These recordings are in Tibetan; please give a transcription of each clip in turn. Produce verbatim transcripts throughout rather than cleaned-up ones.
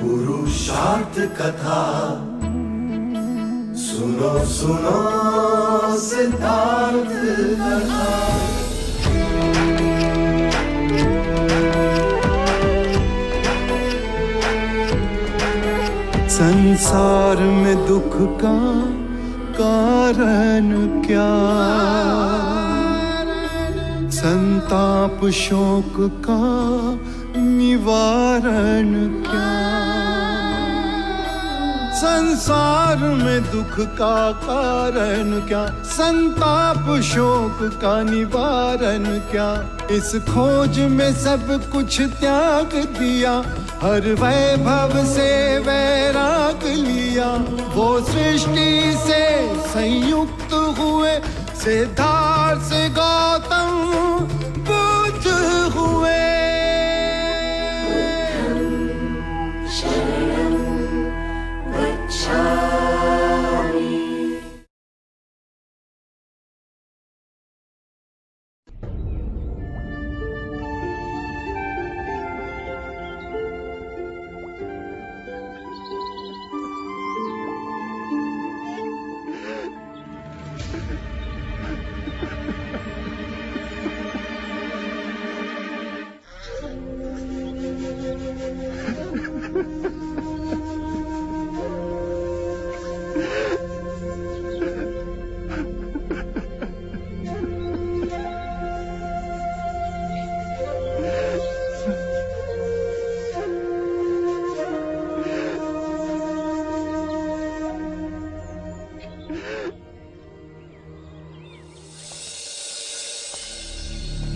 पुरुषार्थ कथा। सुनो सुनो सिद्धार्थ कथा। संसार में दुख का कारण क्या? संताप शोक का निवारण क्या? संसार में दुख का कारण क्या? संताप शोक का निवारण क्या? इस खोज में सब कुछ त्याग दिया, हर वैभव से वैराग लिया। वो सृष्टि से संयुक्त हुए, सिद्धार्थ से गौतम बुद्ध हुए। शरणं गच्छामि।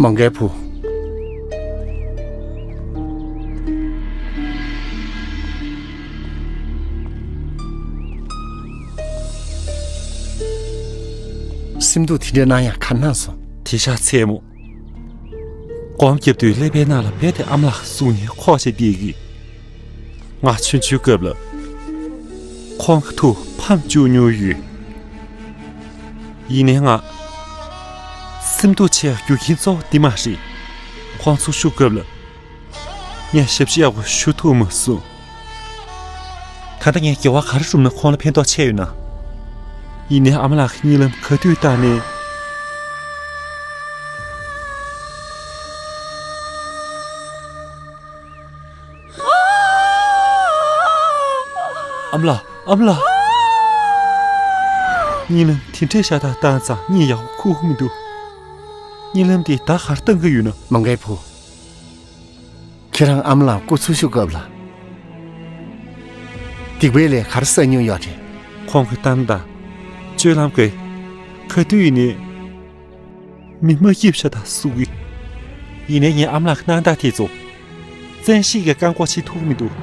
མོའུ་འགལ་བུ། སེམས་སྡུག་དེ་འདྲ་གནང་ཡག་ག་གནང་སོང་། དེ་ཤག་མཚན་མོ། སྒོམ་རྒྱབ་དུས་ཀླད་པའི་ནང་ལ་རྦད་དེ་ཨ་མ་ལགས་གཟུགས་བརྙན་འཁོར་བྱས་བསྡད་ཀྱི། ང་ཆུང་ཆུང་སྐབས་ལ། ཁོང་གི་ཐུགས་ཕམ་བཅུག་མྱོང་ཡོད། ཡིན་ནའི་ང་། སེམས་སྡུག་ཆེ་བའི་རྒྱུ་རྐྱེན་གཙོ་བོ་འདི་མ་རེད། ཁོང་ཚོ་ཤོར་སྐབས་ལ། ངས་ཞབས་ཕྱི་ཡག་པོ་ཞུ་ཐུབ་མ་སོང་། ད་ལྟ་ངས་དགེ་བ་ག་རེ་བསྒྲུབས་ན་ཁོང་ལ་ཕན་ཐོགས་ཆེ་ཡོད་ན། ཡིན་ནའི་ཨ་མ་ལགས་ཀྱི་གཉིད་ལམ་ག་དུས་བཏང་ནའི། ཨ་མ་ལགས། ཨ་མ་ལགས། གཉིད་ལམ་དེ་འདྲའི་ཤ་སྟག་བཏང་ཙང་གཉིད་ཡག་པོ་ཁུག་གི་མི་འདུག་གཉིད་ལམ་དེ་ད་ག་རེ་བཏང་གི་ཡོད་ན། མོའུ་འགལ་བུ། ཁྱེད་རང་ཨ་མ་ལགས་སྐུ་འཚོ་བཞུགས་སྐབས་ལ། སྡིག་པའི་ལས་ག་རེ་བསགས་མྱོང་ཡོད་རེད། ཁོང་གི་གཏམ་དང་། སྤྱོད་ལམ་གྱིས། ག་དུས་ཡིན་ནའི། མི་མ་སྐྱིད་ཤ་སྟག་བཟོ་གི། ཡིན་ནའི་ངའི་ཨ་མ་ལགས་ཀྱི་སྣང་དག་དེ་ཚོ། བཙན་ཤེད་ཀྱིས་བཀག་འགོག་བྱེད་ཐུབ་ཀྱི་མི་འདུག་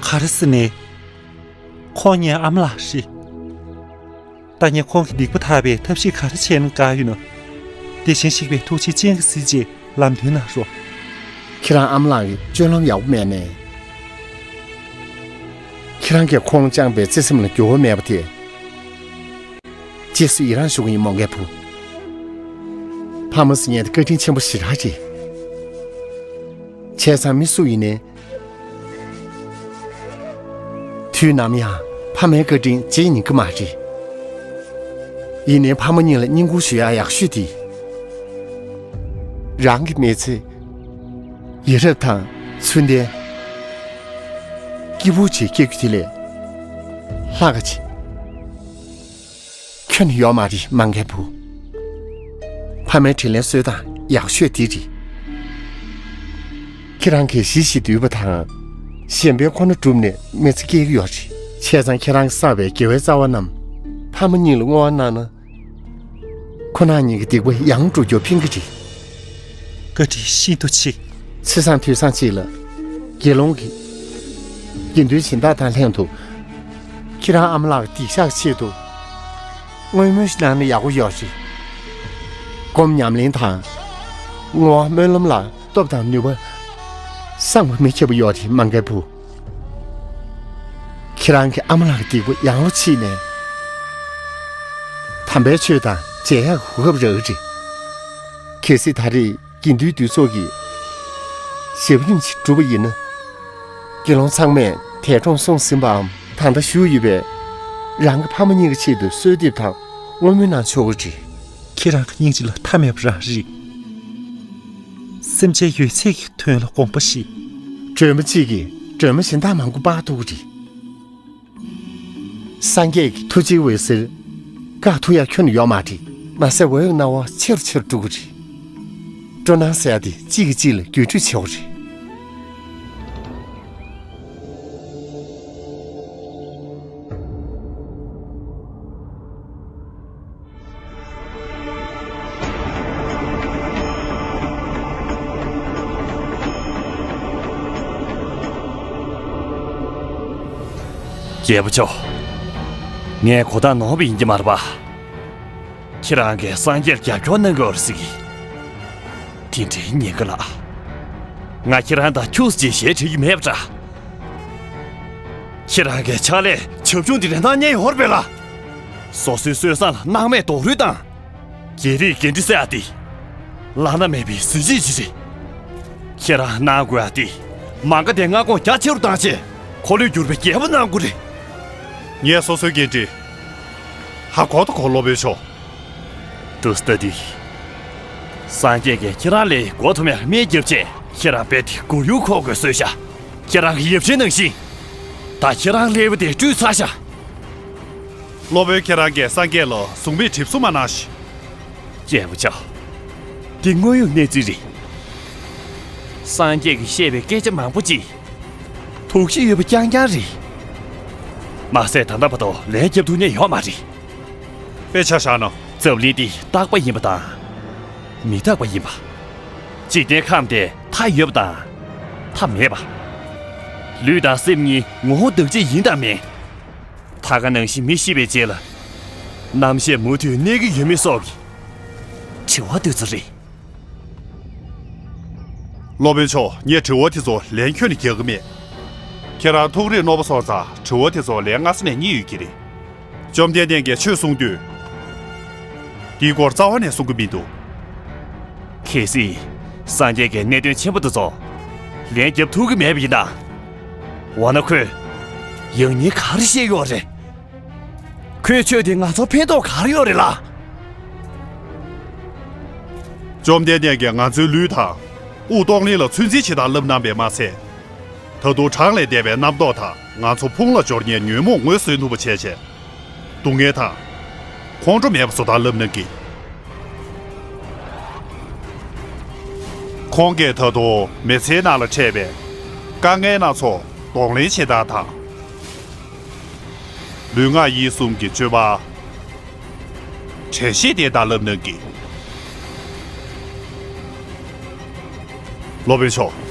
ག་རེ་ཟེར་ནའི། ཁོང་ངའི་ཨ་མ་ལགས་རེད། ད་ངས་ཁོང་གི་སྡིག་པ་དག་པའི་ཐབས་ཤེས་ག་རེ་བྱས་ན་དགའ་ཡོད་ན། དེ་བཞིན་གཤེགས་པའི་ཐུགས་རྗེ་ཅན་གྱིས་གཟིགས་རྗེས་ལམ་སྟོན་གནང་རོགས། ཁྱེད་རང་ཨ་མ་ལགས་ཀྱི་སྤྱོད་ལམ་ཡག་པོ་མེད་ནའི། ཁྱེད་རང་གིས་ཁོང་བཅངས་པའི་བརྩེ་སེམས་ལ་འགྱུར་བ་མེད་པ་དེ། རྗེས་སུ་ཡི་རང་ཞུ་གི་ཡིན་མོའུ་འགལ་བུ། ཕ་མ་ཟེར་མཁན་དེ་བཀའ་དྲིན་ཆེན་པོ་ཞེ་དྲག་རེད། བྱས་ཙང་མི་སུ་ཡིན་ནའི། དུས་ནམ་ཡང་ཕ་མའི་བཀའ་དྲིན་བརྗེད་ཉན་གྱི་མ་རེད། ཡིན་ནའི་ཕ་མ་གཉིས་ལ་བསྙེན་བཀུར་ཞུ་ཡག་ཡག་ཤོས་དེ། རང་གི་མི་ཚེ། ཡ་རབས་དང་ཚུལ་ལྡན། སྐྱིད་པོ་བྱེད་སྐྱེ་རྒྱུ་དེ་ལས་ལྷག་ག་ཅིག་ཁྱོན་ནས་ཡོད་མ་རེད་མོའུ་འགལ་བུ། ཕ་མའི་དྲིན་ལན་གསོ་སྟངས་ཡག་ཤོས་དེ་རེད། ཁྱེད་རང་གིས་ཞི་ཞིང་དུལ་བ་དང་། གཞན་ཕན་ཁོ་ན་བསྒྲུབས་ནས་མི་ཚེ་སྐྱེལ་གྱི་ཡོད་རེད། བྱས་ཙང་ཁྱེད་རང་གིས་བསགས་པའི་དགེ་བའི་རྩ་བ་རྣམས་ཕ་མ་གཉིས་ལ་བསྔོ་བ་གནང་ན། ཁོ་རང་གཉིས་ཀྱི་སྡིག་པ་ཡང་འགྲོ་རྒྱུར་ཕན་གྱི་རེད། བཀའ་དྲིན་ཤིན་ཏུ་ཆེ། ཚེས་བཟང་དུས་བཟང་ཅིག་ལ། དགེ་སློང་གིས། དགེ་འདུན་སྦྱིན་བདག་དང་ལྷན་དུ། ཁྱེད་རང་ཨ་མ་ལགས་ཀྱི་སྡིག་བཤགས་ཆེད་དུ། བསྔོ་སྨོན་ཞིག་གནང་ན་ཡག་པོ་ཡོད་རེད། སྒོམ་ཉམས་ལེན་དང་། བསྔོ་བ་སྨོན་ལམ་ལ་སྟོབས་དང་ནུས་པ། བསམ་གྱིས་མི་ཁྱབ་པ་ཡོད་རེད་མོའུ་འགལ་བུ། ཁྱེད་རང་གིས་ཨ་མ་ལགས་ཀྱི་སྡིག་པ་ཡང་ལོ་ཕྱིས་ནས། དམ་པའི་ཆོས་དང་མཇལ་ཡག་གོ་སྐབས་རག་གི་རེད། གལ་སྲིད་ད་རེས་དགེ་འདུན་འདུས་ཚོགས་ཀྱིས། ཞབས་རིམ་ཞིག་བསྒྲུབས་པ་ཡིན་ན། དགེ་སློང་ཚང་མས་འདས་གྲོངས་སོང་ཟིན་པའམ་ད་ལྟ་བཞུགས་ཡོད་པའི་རང་གི་ཕ་མ་གཉིས་ཀྱི་ཆེད་དུ་གསོལ་འདེབས་དང་བསྔོ་སྨོན་གནང་ཆོག་གི་རེད། ཁྱེད་རང་གི་སྙིང་རྗེ་ལ་མཐའ་མེད་པ་རང་རེད། སེམས་ཅན་ཡོད་ཚད་ཀྱི་དོན་ལ་དགོངས་པ་བཞེས། སྒྲོལ་མ་གཅིག་གིས་སྒྲོལ་མ་གཞན་དག་མང་པོ་སྤར་ཐུབ་ཀྱི་རེད། སངས་རྒྱས་ཀྱི་ཐུགས་རྗེའི་འོད་ཟེར་བཀག་ཐུབ་ཡག་ཁྱོན་ནས་ཡོད་མ་རེད། མ་ཟད་འོད་ཀྱི་སྣང་བ་ཆེ་རུ་ཆེ་རུ་འགྲོ་གི་རེད། སྤྲོ་སྣང་ཟེར་ཡག་དེ་གཅིག་གིས་གཅིག་ལ་བརྒྱུད་སྤྲོད་བྱེད་དགོས་རེད། རྒྱལ་པོ་མཆོག་ངས་གོ་བརྡ་ནོར་བ་ཡིན་གྱི་མ་རེད་པ། ཁྱེད་རང་གིས་སངས་རྒྱས་རྒྱབ་སྐྱོར་གནང་གི་ཡོད་རེད་ཟེར་གི། དེ་འདྲའི་ཉེན་ཁ་ལ། ང་ཁྱེད་རང་དང་ཁྱུག་ཙམ་ཞལ་བྲིས་ཀྱི་མེད་པ་འདྲ། ཁྱེད་རང་གི་ཕྱག་ལས་བྱབ་ཆུང་དེ་རིན་ཐང་རྙེད་ཡོད་རེད་པས་ལ། སོ་སོའི་སྲོལ་བཟང་ལ་སྣང་མེད་རྡོག་རོལ་བཏང་། རྒྱལ་རིགས་འགན་འཁྲི་སེལ་ཡག་དེ། བླ་ན་མེད་པའི་གཟི་བརྗིད་ཅིག་རེད། ཁྱེད་རང་གནང་དགོས་ཡག་དེ། མ་ག་དེ་མངའ་ཁོངས་རྒྱ་ཆེ་རུ་བཏང་བྱས། འཁོར་ལོས་སྒྱུར་བའི་རྒྱལ་པོ་གནང་དགོས་རེད། ངས་སོ་སོའི་འགན་འཁྲི་ཧ་གོ་དང་གོ། སློབ་དཔོན་མཆོག་ཏུ་སྟ་དི། སངས་རྒྱས་ཀྱིས་ཁྱེད་རང་ལ་མགོ་འཐོམ་ཡག་སྨན་བརྒྱབ་བྱས། ཁྱེད་རང་རྦད་དེ་མགོ་ཡུ་འཁོར་དགོས་བཟོས་ཤག་ཁྱེད་རང་གི་ཡབ་ཆེན་ནང་བཞིན། ད་ཁྱེད་རང་ཀླད་པ་དེ་བཀྲུས་ཚར་ཤག་སློབ་དཔོན་ཁྱེད་རང་གིས་སངས་རྒྱས་ལ་གཟུགས་མེད་གྲིབ་གཟུགས་མ་གནང་ཞིག་རྒྱལ་པོ་མཆོག་འདི་དངོས་ཡོད་གནས་ཚུལ་རེད། སངས་རྒྱས་ཀྱིས་བཤད་པའི་སྐད་ཆ་མང་པོ་ཅིག་ཐུགས་གཤིས་ཡོད་པ་རྐྱང་རྐྱང་རེད། མ་ཟད་ད་ལྟ་བར་དུ་ལན་བརྒྱབ་ཐུབ་མཁན་ཡོད་མ་རེད། དཔེ་ཆ་བཞག་ན། འཛམ་གླིང་འདི་རྟག་པ་ཡིན་པ་དང་། མི་རྟག་པ་ཡིན་པ། འཇིག་རྟེན་ཁམས་དེ་མཐའ་ཡོད་པ་དང་། མཐའ་མེད་པ། ལུས་དང་སེམས་གཉིས་ངོ་བོ་འདུ་བྱེད་ཡིན་དང་མིན། ད་ག་ནང་བཞིན་མི་ཤི་བའི་རྗེས་ལ། རྣམ་ཤེས་མུ་མཐུད་གནས་ཀྱི་ཡོད་མེད་སོགས་ཀྱི་དྲི་བ་དེ་ཚོ་རེད། སློབ་དཔོན་མཆོག་ངས་དྲི་བ་དེ་ཚོ་ལན་ཁྱོན་ནས་རྒྱག་གི་མེད། ཁྱེད་རང་ཐུགས་རེ་རྣོ་པོ་སོང་ཙང་དྲི་བ་དེ་ཚོ་ལན་སྔ་ས་ནས་རྙེད་ཡོད་ཀྱི་རེད། བཅོམ་ལྡན་འདས་ཀྱིས་ཆོས་གསུང་དུས། འདིའི་སྐོར་རྩ་བ་ནས་གསུང་གི་མི་འདུག་གལ་སྲིད། སངས་རྒྱས་ཀྱིས་གནད་དོན་ཆེན་པོ་དེ་ཚོ་ལན་རྒྱབ་ཐུབ་ཀྱི་མེད་པ་ཡིན་ན། འོ་ན་ཁོས་ཡང་སྙིང་ག་རེ་བཤད་ཡོད་རེད། ཁོའི་ཆོས་དེ་ང་ཚོར་ཕན་ཐོགས་ག་རེ་ཡོད་རེད་ལ། བཅོམ་ལྡན་འདས་ཀྱིས་ང་ཚོའི་ལུས་དང་། དབུགས་གཏོང་ལེན་ལ་ཚོད་འཛིན་བྱེད་སྟངས་བསླབས་གནང་བས་མ་ཚད། ད་དུང་གྲངས་ལས་འདས་པའི་རྣམ་རྟོག་དང་ང་ཚོ་ཕུང་ལ་སྦྱོར་མཁན་ཉོན་མོངས་ངོས་བཟོ་ཐུབ་པ་བྱས་བྱས། སྡུག་བསྔལ་དང་། ཁོང་ཁྲོ་མེད་པ་བཟོ་སྟངས་བསླབ་གནང་གི། ཁོང་གིས་ད་དུང་མི་ཚེའི་ནང་ལ་འཕྲད་པའི་དཀའ་ངལ་སྣ་ཚོགས་གདོང་ལེན་བྱེད་སྟངས་དང་། ལུས་ངག་ཡིད་གསུམ་གྱི་སྤྱོད་པ། དྲན་ཤེས་ལྡན་སྟངས་བསླབ་གནང་གི། སློབ་དཔོན་མཆོག་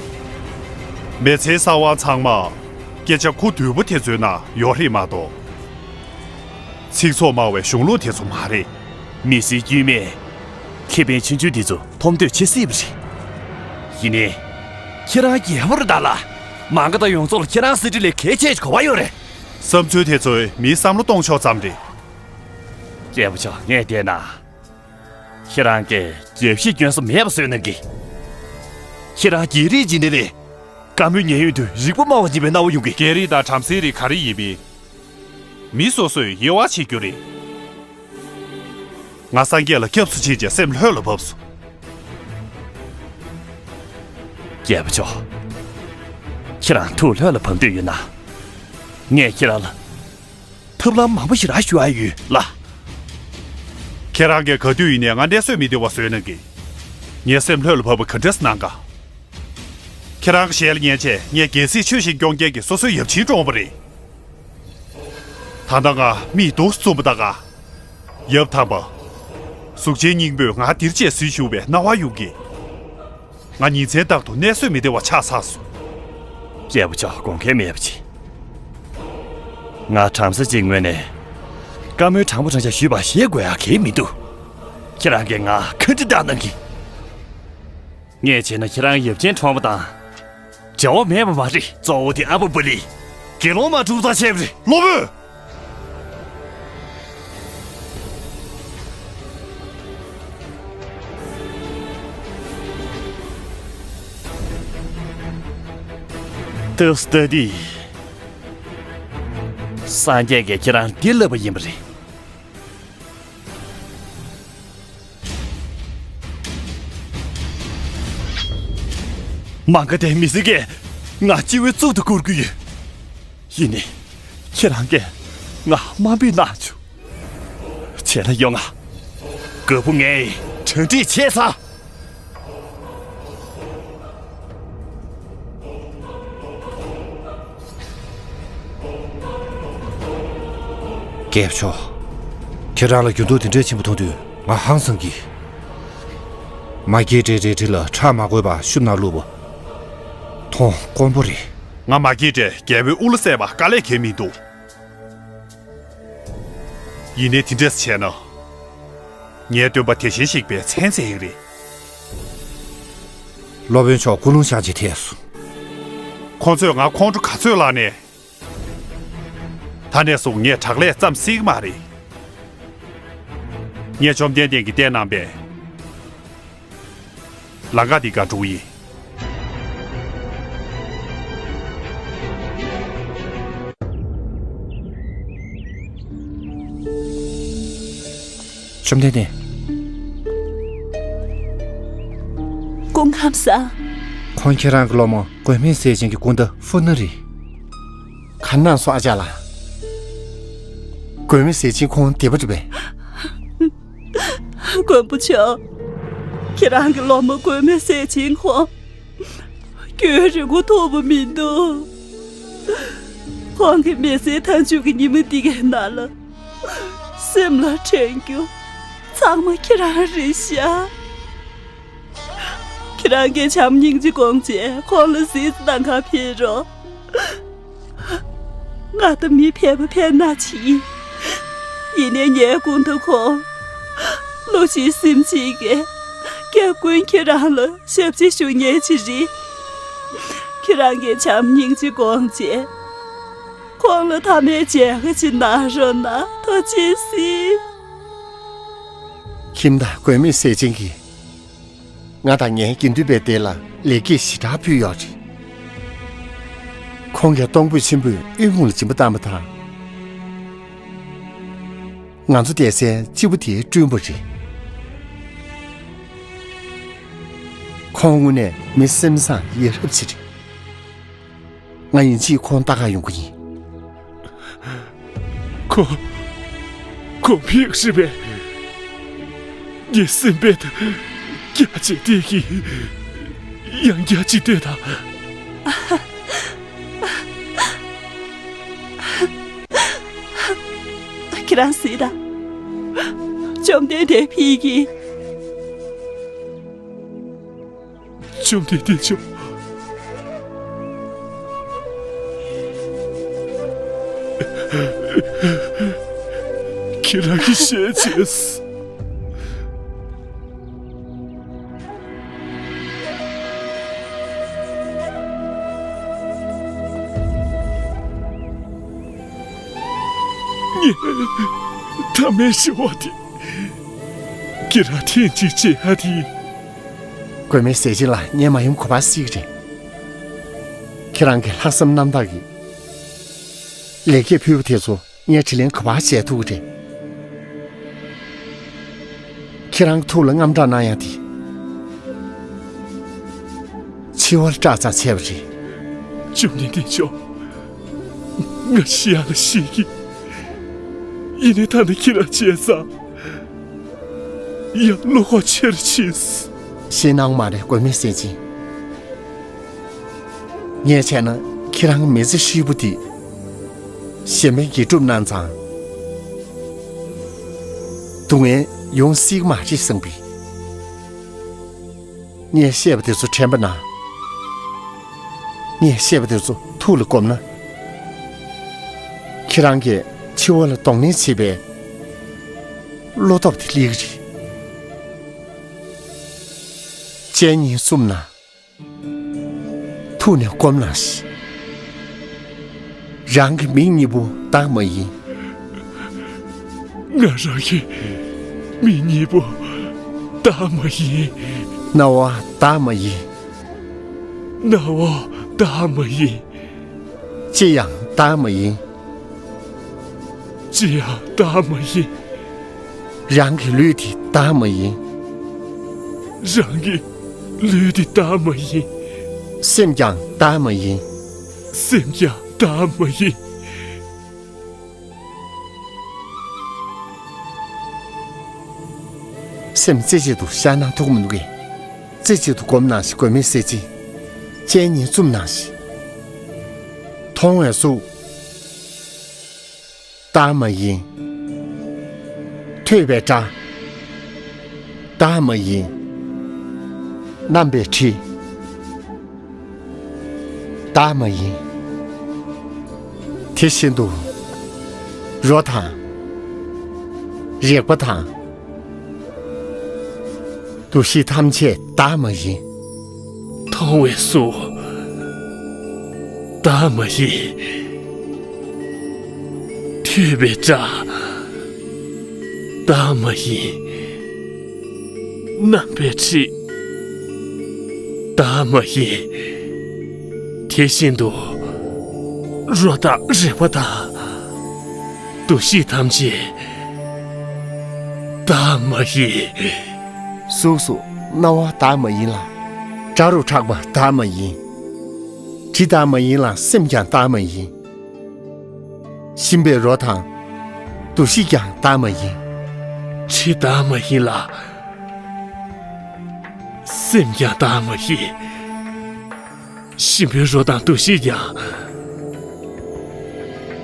མི་ཚེའི་གསང་བ་ཚང་མ་སྐད་ཆ་ཁུ་རྡུལ་པོ་དེ་ཚོའི་ནང་ཡོད་རེད་མ་གཏོགས། ཚིག་ཚོགས་མང་བའི་གཞུང་ལུགས་དེ་ཚོ་མ་རེད། མི་སེར་དཀྱུས་མས་ཁེ་ཕན་ཆུང་ཆུང་དེ་ཚོ་མཐོང་འདོད་བྱེད་སྲིད་པ་རེད། ཡིན་ནའི། ཁྱེད་རང་རྒྱལ་པོ་རེད་ད་ལ། མ་ག་དང་ཡོངས་རྫོགས་ལ་ཁྱེད་རང་གསེར་ཁྲི་ལས་གལ་ཆེ་ཞིག་གོ་བ་ཡོད་རེད། བསམ་ཚུལ་དེ་ཚོས་མིའི་བསམ་བློ་གཏོང་ཕྱོགས་ཙམ་རེད། རྒྱལ་པོ་མཆོག་ངས་བལྟས་ན། ཁྱེད་རང་གིས་རྒྱབ་བཤིག་སྐྱོན་ས་མེད་པ་བཟོས་གནང་གི། ཁྱེད་རང་རྒྱལ་རིགས་ཀྱི་ནི་ལས། བཀའ་མོལ་ཉན་ཡོང་དུས་རིག་པ་དམའ་བ་ཡིན་པའི་སྣང་བ་ཡོང་གི། རྒྱལ་རིགས་དང་བྲམ་ཟེའི་རིགས་ག་རེ་ཡིན་མིན། མི་སོ་སོས་དབྱེ་བ་ཕྱེ་རྒྱུ་རེད། ང་སངས་རྒྱས་ལ་སྐྱབས་སུ་མཆི་བྱས་སེམས་ལྷོད་ལ་བབས་སོང་། རྒྱལ་པོ་མཆོག་ཁྱེད་རང་ཐུགས་ལྷོད་ལ་བབས་འདོད་ཡོད་ན། ངས་ཁྱེད་རང་ལ། ཐབས་ལམ་མང་པོ་ཞིག་རག་ཞུ་ཨ་ཡོད་ལ། ཁྱེད་རང་གིས་ག་དུས་ཡིན་ནའི་ང་གནས་སོས་མི་བདེ་བ་བཟོས་གནང་གི། ངའི་སེམས་ལྷོད་ལ་བབས་པ་ག་འདྲས་གནང་ག། ཁྱེད་རང་གི་ཞལ་ཉན་བྱས་ངས་རྒྱལ་སྲིད་ཆོས་བཞིན་སྐྱོང་མཁན་གྱི་སོ་སོའི་ཡབ་ཆེན་བཀྲོངས་པ་རེད། ད་ལྟ་ང་མིག་སྡུག་བཙུམ་པ་ད་ག། ཡབ་དམ་པ། གཟུགས་ཅན་སྙིང་པོས་ང་འདིར་བཅས་གཟིགས་བཞུགས་པའི་སྣང་བ་ཡོང་གི། ང་ཉིན་མཚན་རྟག་ཏུ་གནས་སོས་མི་བདེ་བ་ཆགས་ཚར་སོང་། རྒྱལ་པོ་མཆོག་དགོངས་འགལ་མེད་པ་བྱེད། ང་བྲམ་ཟེ་གཅིག་ངོས་ནས། བཀའ་མོལ་དྲང་པོ་དྲང་བཞག་ཞུས་པ་བཞེས་དགོས་ཡག་གང་ཡང་མི་འདུག་ཁྱེད་རང་གིས་ང་ཁ་འདྲི་བཏང་གནང་གི། ངས་བྱས་ན་ཁྱེད་རང་ཡབ་ཆེན་གྲོངས་པ་དང་། འབྲེལ་བ་མེད་པ་མ་རེད། གཙོ་བོ་དེ་ཨ་པ་པ་ལི། དགེ་སློང་མ་གྲུབ་ཚར་བྱས་པ་རེད། སློབ་དཔོན། ཏུ་སྟ་དི། སངས་རྒྱས་ཀྱིས་ཁྱེད་རང་འདི་ལབ་པ་ཡིན་པ་རེད། མ་ག་དྷའི་མི་ཚེ་གས་ང་སྤྱི་བོའི་གཙུག་ཏུ་བཀུར་གྱི་ཡོད། ཡིན་ནའི། ཁྱེད་རང་གིས་ང་དམའ་འབེབས་གནང་བྱུང་། བྱས་ན་ཡོང་ང་། རྒད་པོ་ངས་གྲ་སྒྲིག་བྱས་ཚར། རྒྱལ་པོ་མཆོག་ཁྱེད་རང་ལ་འགྱུར་ལྡོག་དེ་འདྲའི་ཆེན་པོ་མཐོང་དུས་ང་ཧང་སང་གི། མ་སྐྱེས་དགྲའི་རལ་གྲི་ལ་ཁྲག་མ་འགོས་པར་ཤུབས་ནང་བླུགས་པ་མཐོང་དཀོན་པོ་རེད། ང་མ་སྐྱེས་དགྲས་རྒྱལ་པོའི་དབུ་ལ་བསད་པ་དཀའ་ལས་ཁེལ་མི་འདུག་ཡིན་ནའི་དེ་འདྲས་བྱས་ན། ངའི་སྟོན་པ་དེ་བཞིན་གཤེགས་པའི་མཚན་རྩེ་ཡིན་རེད། སློབ་དཔོན་མཆོག་ཀུན་སློང་བྱང་ཆེ་ཐལ་སོང་། ཁོ་ཚོས་ང་ཁོང་ཁྲོ་ག་ཚོད་བརླགས་ནས། ད་ནས་བཟུང་ངས་དྲག་ལས་བརྩམས་སྲིད་ཀྱི་མ་རེད། ངས་བཅོམ་ལྡན་འདས་ཀྱིས་གཏན་གནང་པའི་ལམ་ཁ་འདི་སྒང་འགྲོ་གི་ཡིན། བཅོམ་ལྡན་འདས། སྐུ་ཁམས་བཟང་། ཁོང་ཁྱེད་རང་གི་སློབ་མ་མགོན་མེད་ཟས་སྦྱིན་གྱི་སྐུ་ཟླ་ཧྥུ་ནུ་རེད། ག་གནང་སོང་ཨ་ཅག་ལགས། མགོན་མེད་ཟས་སྦྱིན་ཁོང་བདེ་པོ་རེད་པས། མགོན་པོ་མཆོག་ཁྱེད་རང་གི་སློབ་མ་མགོན་མེད་ཟས་སྦྱིན་ཁོང་རྒྱུན་རིང་པོ་ཐུབ་པ་མི་འདུག་ཁོང་གི་མི་ཚེའི་མཐའ་མཇུག་གི་ཉི་མ་འདི་གའི་ནང་ལ། སེམས་ལ་དྲན་རྒྱུ་ཚང་མ་ཁྱེད་རང་རེད་ཤག་ཁྱེད་རང་གིས་བྱམས་སྙིང་རྗེ་དགོངས་བྱས་ཁོང་ལ་གཟིགས་གནང་གར་ཕེབས་རོགས། ང་ད་མི་ཕལ་པ་ཕལ་ན་ཅིག་ཡིན། ཡིན་ནའི་ངའི་སྐུ་མདུན་ཁོང་བློ་གཅིག་སེམས་གཅིག་གིས་སྐྱབས་མགོན་ཁྱེད་རང་ལ་ཞབས་ཕྱི་ཞུ་མཁན་ཅིག་རེད། ཁྱེད་རང་གིས་བྱམས་སྙིང་རྗེ་དགོངས་བྱས། ཁོང་ལ་མཐའ་མའི་མཇལ་ཁ་ཅིག་གནང་རོགས་གནང་། ཐུགས་རྗེ་གཟིགས། ཁྱིམ་བདག་མགོན་མེད་ཟས་སྦྱིན་གྱིས་ང་དང་ངའི་དགེ་འདུན་པའི་སྡེ་ལ་ལེགས་སྐྱེས་ཞེ་དྲག་ཕུལ་ཡོད་རེད། ཁོང་གིས་གཏོང་ཕོད་ཆེན་པོས་དབུལ་ཕོངས་ལ་སྦྱིན་པ་བཏང་བ་དང་། ང་ཚོ་བསྡད་སའི་སྤྱིལ་བུ་དེའི་སྤྲུལ་པ་རེད། ཁོང་དངོས་གནས་མི་སེམས་བཟང་ཡ་རབས་ཅིག་རེད། ང་ཡིན་གཅིག་ཁོང་ལྟ་ག་ཡོང་གི་ཡིན། ཁོ། ཁོ་ཕིག་ཧྲི་བས། ངའི་སེམས་པའི་ད་རྒྱ་ཆེ་དེ་གི་ཡང་རྒྱ་ཆེ་དེ་ད། ཁྱེད་རང་སྲིད་ད། བཅོམ་ལྡན་འདས་ཕིག་གི། བཅོམ་ལྡན་འདས་མཆོག་ཁྱེད་རང་གིས་ཤེས་བྱས། ངས་ཐ་མའི་ཞི་བ་དེ་ཁྱེད་རང་ཐེངས་གཅིག་བྱེད་ཡ་དེ་ཡིན། མགོན་མེད་ཟས་སྦྱིན་ལགས། ངས་མ་ཡུམ་ག་པར་གཟིགས་རེད། ཁྱེད་རང་གི་ལྷག་བསམ་རྣམ་དག་གིས་ལེགས་སྐྱེས་ཕུལ་བ་དེ་ཚོ་ངས་དྲིན་ལན་ག་པར་འཇལ་ཐུབ་ཀྱི་རེད། ཁྱེད་རང་གི་ཐུགས་ལ་དངངས་སྐྲག་གནང་ཡ་དེ་འཆི་བ་ལ་སྐྲག་ཙམ་བྱས་པ་རེད། བཅོམ་ལྡན་འདས་མཆོག་ང་ཤི་ཡ་ལ་ཤི་གི། ཡིན་ནའི་ད་ནི་ཁྱེད་རང་བྱས་ཙང་། ཡང་བློ་ཁོག་ཆེར་ཕྱིན། ཤེས་གནང་མ་རེད་མགོན་མེད་ཟས་སྦྱིན། ངས་བྱས་ན་ཁྱེད་རང་མི་ཚེ་ཧྲིལ་པོ་འདི་གཞན་ཕན་གྱིས་སྒྲུབ་གནང་ཙང་སྡུག་བསྔལ་ཡོང་སྲིད་ཀྱི་མ་རེད་བསམ་པས། ངས་བཤད་པ་དེ་ཚོ་དྲན་པ་ན། ངས་བཤད་པ་དེ་ཚོ་ཐུགས་ལ་བསྒོམས་ན། ཁྱེད་རང་གིས་འཆི་བ་ལ་གདོང་ལེན་བྱེད་པའི་བློ་སྟོབས་དེ་སླེབས་ཀྱི་རེད། སྤྱན་གཉིས་བཙུམས་ན། ཐུགས་ནས་བསྒོམས་གནང་ཞིག་རང་གི་མིག་གཉིས་པོ་བདག་མ་ཡིན། ང་རང་གི་མིག་གཉིས་པོ་བདག་མ་ཡིན། རྣ་བ་བདག་མ་ཡིན། རྣ་བ་བདག་མ་ཡིན། ཅི་ཡང་བདག་མ་ཡིན། ཅི་ཡང་བདག་མ་ཡིན། རང་གི་ལུས་འདི་བདག་མ་ཡིན། རང་གི་ལུས་འདི་བདག་མ་ཡིན། སེམས་ཀྱང་བདག་མ་ཡིན། སེམས་ཀྱང་བདག་མ་ཡིན། སེམས་རྩེ་གཅིག་ཏུ་བཞག་ན་ཐུག་མི་འདུག་གས། རྩེ་གཅིག་ཏུ་སྒོམ་གནང་ཞིག། དགོས་མེད་ཟེར་ཅི། སྤྱན་གཉིས་བཙུམ་གནང་ཞིག། མཐོང་བའི་གཟུགས། བདག་མ་ཡིན། ཐོས་པའི་སྒྲ། བདག་མ་ཡིན། རྣམ་པའི་དྲི། བདག་མ་ཡིན། དེ་བཞིན་དུ། རོ་དང་། རེག་པ་དང་། འདུ་ཤེས་ཐམས་ཅད་བདག་མ་ཡིན། མཐོང་བའི་གཟུགས། བདག་མ་ཡིན། ཐོས་པའི་སྒྲ། བདག་མ་ཡིན། རྣམ་པའི་དྲི། བདག་མ་ཡིན། དེ་བཞིན་དུ། རོ་དང་རེག་པ་དང་། འདུ་ཤེས་ཐམས་ཅད་བདག་མ་ཡིན། གཟུགས་སུ་རྣ་བ་བདག་མ་ཡིན་ལ། སྒྲ་རུ་གྲགས་པ་བདག་མ་ཡིན། དྲི་བདག་མ་ཡིན་ལ། སེམས་ཀྱང་བདག་མ་ཡིན། ཞིམ་པའི་རོ་དང་། འདུ་ཤེས་ཀྱང་བདག་མ་ཡིན། དྲི་བདག་མ་ཡིན་ལ། སེམས་ཀྱང་བདག་མ་ཡིན། ཞིམ་པའི་རོ་དང་འདུ་ཤེས་ཀྱང་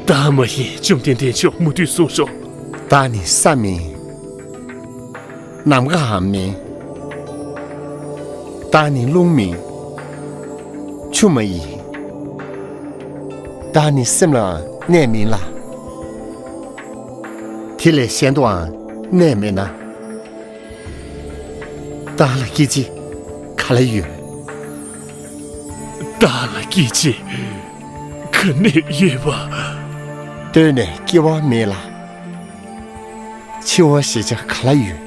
བདག་མ་ཡིན། བཅོམ་ལྡན་འདས་མཆོག་མུ་སྟེགས་གསུངས་སོ། བདག་ནི་ས་མིན། ནམ་མཁའམ་མིན། བདག་ནི་རླུང་མིན། ཆུ་མ་ཡིན། བདག་ནི་སེམས་ལའང་གནས་མིན་ལ། དེ་ལས་གཞན་དུའང་གནས་མེད་ན། བདག་ལ་སྐྱེ་འཆི་ག་ལ་ཡོད། བདག་ལ་སྐྱེ་འཆི་ག་ནས་ཡོད་པ། གདོད་ནས་སྐྱེ་བ་མེད་ལ། འཆི་བ་ཞེས་བྱ་ག་ལ་ཡོད།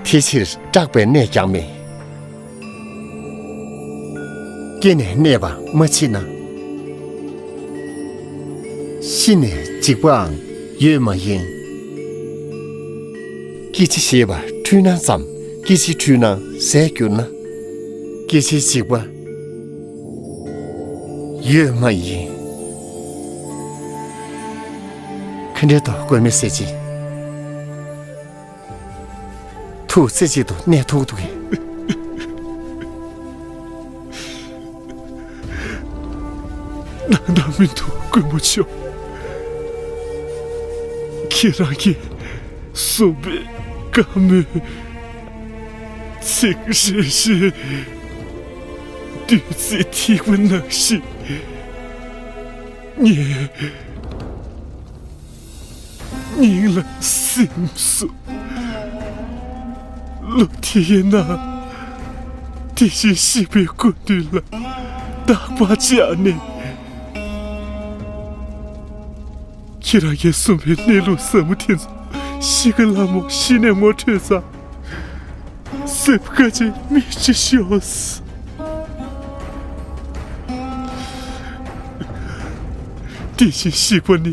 དེ་ཕྱིར་སྐྲག་པའི་གནས་ཀྱང་མེད། སྐྱེས་ནས་གནས་པ་མ་མཆིས་ན། ཤི་ནས་འཇིག་པའང་ཡོད་མ་ཡིན། སྐྱེ་འཆི་ཞེས་པ་འཁྲུལ་སྣང་ཙམ། སྐྱེ་འཆི་འཁྲུལ་སྣང་ཟད་གྱུར་ན། སྐྱེ་འཆིའི་འཇིག་པ་ཡོད་མ་ཡིན། ག་འདྲའི་ཐོག་དགོས་མེད་ཟེར་ཅི། ཐུགས་རྩེ་གཅིག་ཏུ་གནས་ཐུབ་འདུག་གས། སྣང་དག་མི་འདུག་མགོན་པོ་མཆོག། ཁྱེད་རང་གིས་གསུངས་པའི་བཀའ་མོལ་ཚིག་རེ་རེ་བདུད་རྩི་ཐིགས་པ་ནང་བཞིན་ངའི་སྙིང་ལ་སིམ་སོང་། ལོ་དེའི་ནང་དེ་བཞིན་གཤེགས་པའི་སྐུ་མདུན་ལ་བརྟག་པ་བྱས་ནས། ཁྱེད་རང་གིས་གསུངས་པའི་གནས་ལུགས་ཟབ་མོ་དེ་ཚོ་ཤི་ཁ་ལ་མོ་གཞི་ནས་ངོ་འཕྲོད་ཙང་། སེམས་དཀའ་སྤྱད་མི་བྱེད་ཤོག། དེ་བཞིན་གཤེགས་པ་ནི་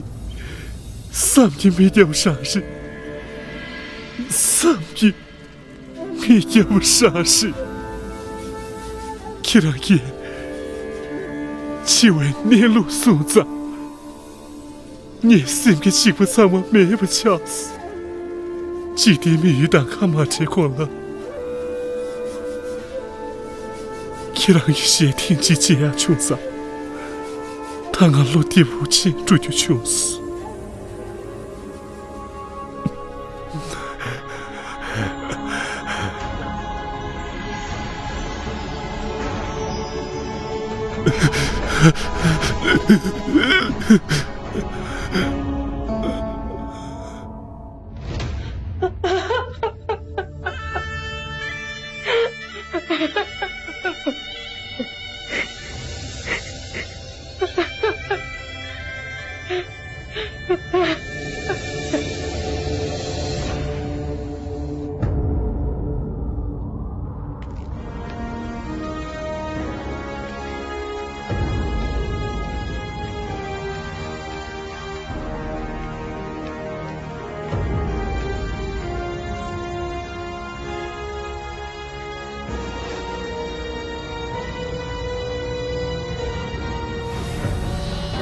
བསམ་གྱིས་མི་ཁྱབ་པ་རང་རེད། བསམ་གྱིས་མི་ཁྱབ་པ་རང་རེད། ཁྱེད་རང་གིས་འཆི་བའི་གནས་ལུགས་གསུངས་ཙང་། ངའི་སེམས་ཀྱི་འཇིགས་པ་ཚང་མ་མེད་པ་ཆགས། འཇིག་རྟེན་མི་ཡུལ་དང་ཁ་མ་བྲལ་གོང་ལ། ཁྱེད་རང་གི་ཞལ་ཐེངས་གཅིག་མཇལ་ཡག་བྱུང་ཙང་། ད་ང་བློ་བདེ་པོ་ཅིག་འགྲོ་རྒྱུ་བྱུང་སོང་།